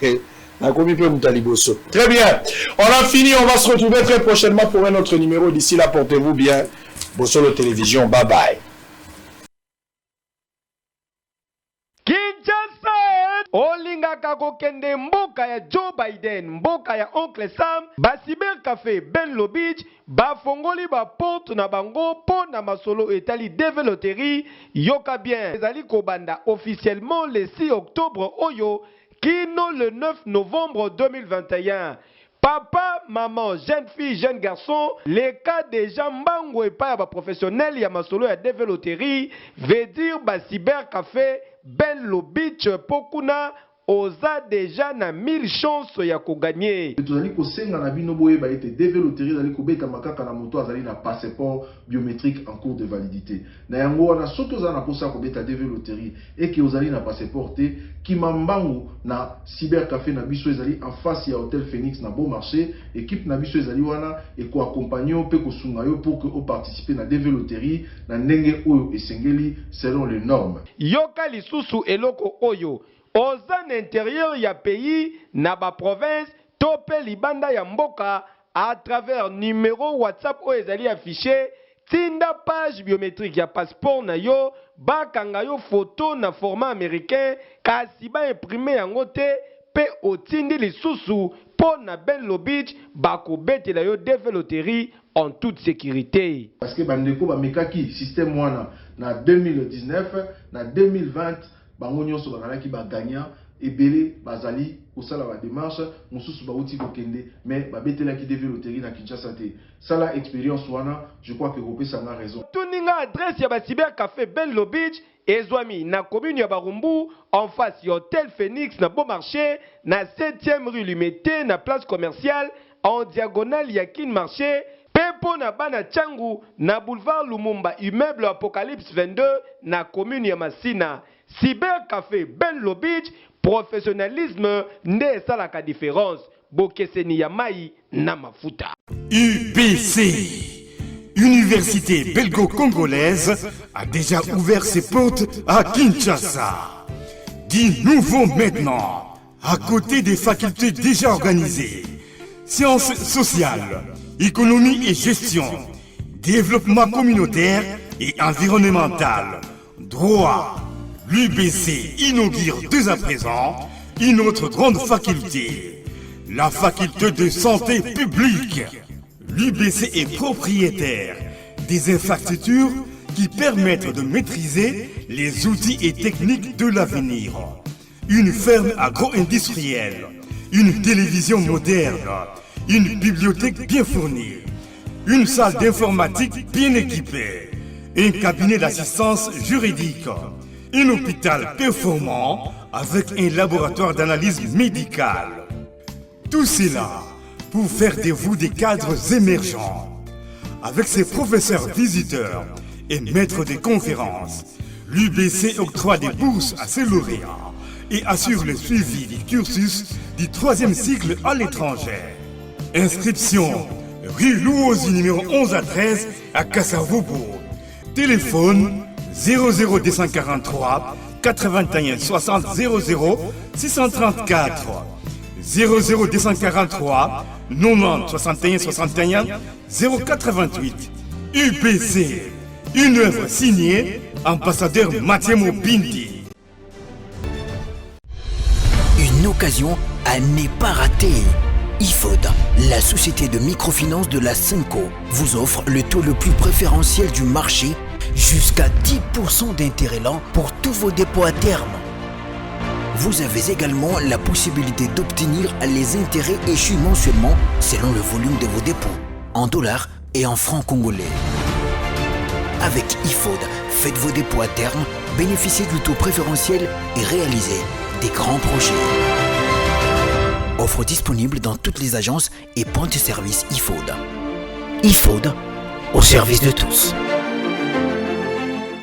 Nakomi pe moto ya liboso. Très bien. On a fini, on va se retrouver très prochainement pour un autre numéro. D'ici là, portez-vous bien. Bosolo Télévision, bye bye. Kinshasa olingaka kokende mboka ya Joe Biden, mboka ya oncle Sam, ba cyber cafe Ben Lobich bafongoli ba porte na bango po na masolo etali DV Lotterie, yoka bien ezali kobanda officiellement le 6 octobre oyo kino le 9 novembre 2021. Papa, maman, jeune fille, jeune garçon, leka dejà mbangu epai ya ba professionnels ya masolo ya DV Lotterie, veut dire ba cyber cafe Ben Lobich po kuna oza dejà na 1000 chances ya ko gagner. Tozali kosenga na bino boyeba ete DV Lotterie ezali kobetama kaka na moto azali na passeport biometrique en cours de validite. Na yango wana, soki oza na posa ya kobeta DV Lotterie et que ozali na passeport te, kima mbangu na cyber cafe na biso ezali en face ya hotel Phoenix na Beau Marche. Equipe na biso ezali wana eko accompagner yo pe kosunga yo pour que o participer na DV Lotterie na ndenge oyo esengeli selon les normes. Yoka lisusu eloko oyo, oza na interieur ya pays, na ba provinces to pe libanda ya mboka, à travers numero WhatsApp oyo ezali affiche, tinda page biometrique ya passeport na yo, bakanga yo photo na format americain kasi ba imprimer yango te pe otindi lisusu po na Benlo Beach bakobetela yo DV Lotterie en toute securite. Parce que ba ndeko ba mekaki système wana na 2019, na 2020 bango nionso bazalaki ba gagnants, ebele bazali kosala ba demarches, mosusu bawuti kokende mais babetelaki DV Lotterie na Kinshasa te. Sala experience wana, je crois que okopesa nga raison. Otuni nga adresse ya ba cyber cafe Benlo Beach ezwami na commune ya Barumbu en face ya hotel Phoenix na Beau Marche na septième rue Limete na place commerciale en diagonale ya Kin Marche pe po na bana Tshangu na boulevard Lumumba immeuble Apocalypse 22 na commune ya Masina. Cyber cafe Benlo Beach professionnalisme nde esalaka difference bokeseni ya mayi na mafuta. UBC, Université belgo-congolaise, a déjà ouvert ses portes à Kinshasa. Du nouveau maintenant, à côté des facultés déjà organisées. Sciences sociales, économie et gestion, développement communautaire et environnemental, droit. L'UBC inaugure dès à présent une autre grande faculté, la faculté de santé publique. L'UBC est propriétaire des infrastructures qui permettent de maîtriser les outils et techniques de l'avenir. Une ferme agro-industrielle, une télévision moderne, une bibliothèque bien fournie, une salle d'informatique bien équipée, un cabinet d'assistance juridique, un hôpital performant avec un laboratoire d'analyse médicale. Tout cela pour faire de vous des cadres émergents. Avec ses professeurs visiteurs et maîtres des conférences, l'UBC octroie des bourses à ses lauréats et assure le suivi du cursus du troisième cycle à l'étranger. Inscription rue Louosi numéro 11 à 13 à Kassavobo. Téléphone 00243 81 60 00 634 00243 90 61 61 088 UPC, une œuvre signée ambassadeur Mathieu Mobindi. Une occasion à ne pas rater. IFOD, la société de microfinance de la Cinco, vous offre le taux le plus préférentiel du marché jusqu'à 10% d'intérêt lent pour tous vos dépôts à terme. Vous avez également la possibilité d'obtenir les intérêts échus mensuellement selon le volume de vos dépôts, en dollars et en francs congolais. Avec IFOD, faites vos dépôts à terme, bénéficiez du taux préférentiel et réalisez des grands projets. Offre disponible dans toutes les agences et points de service IFOD. IFOD, au service de tous.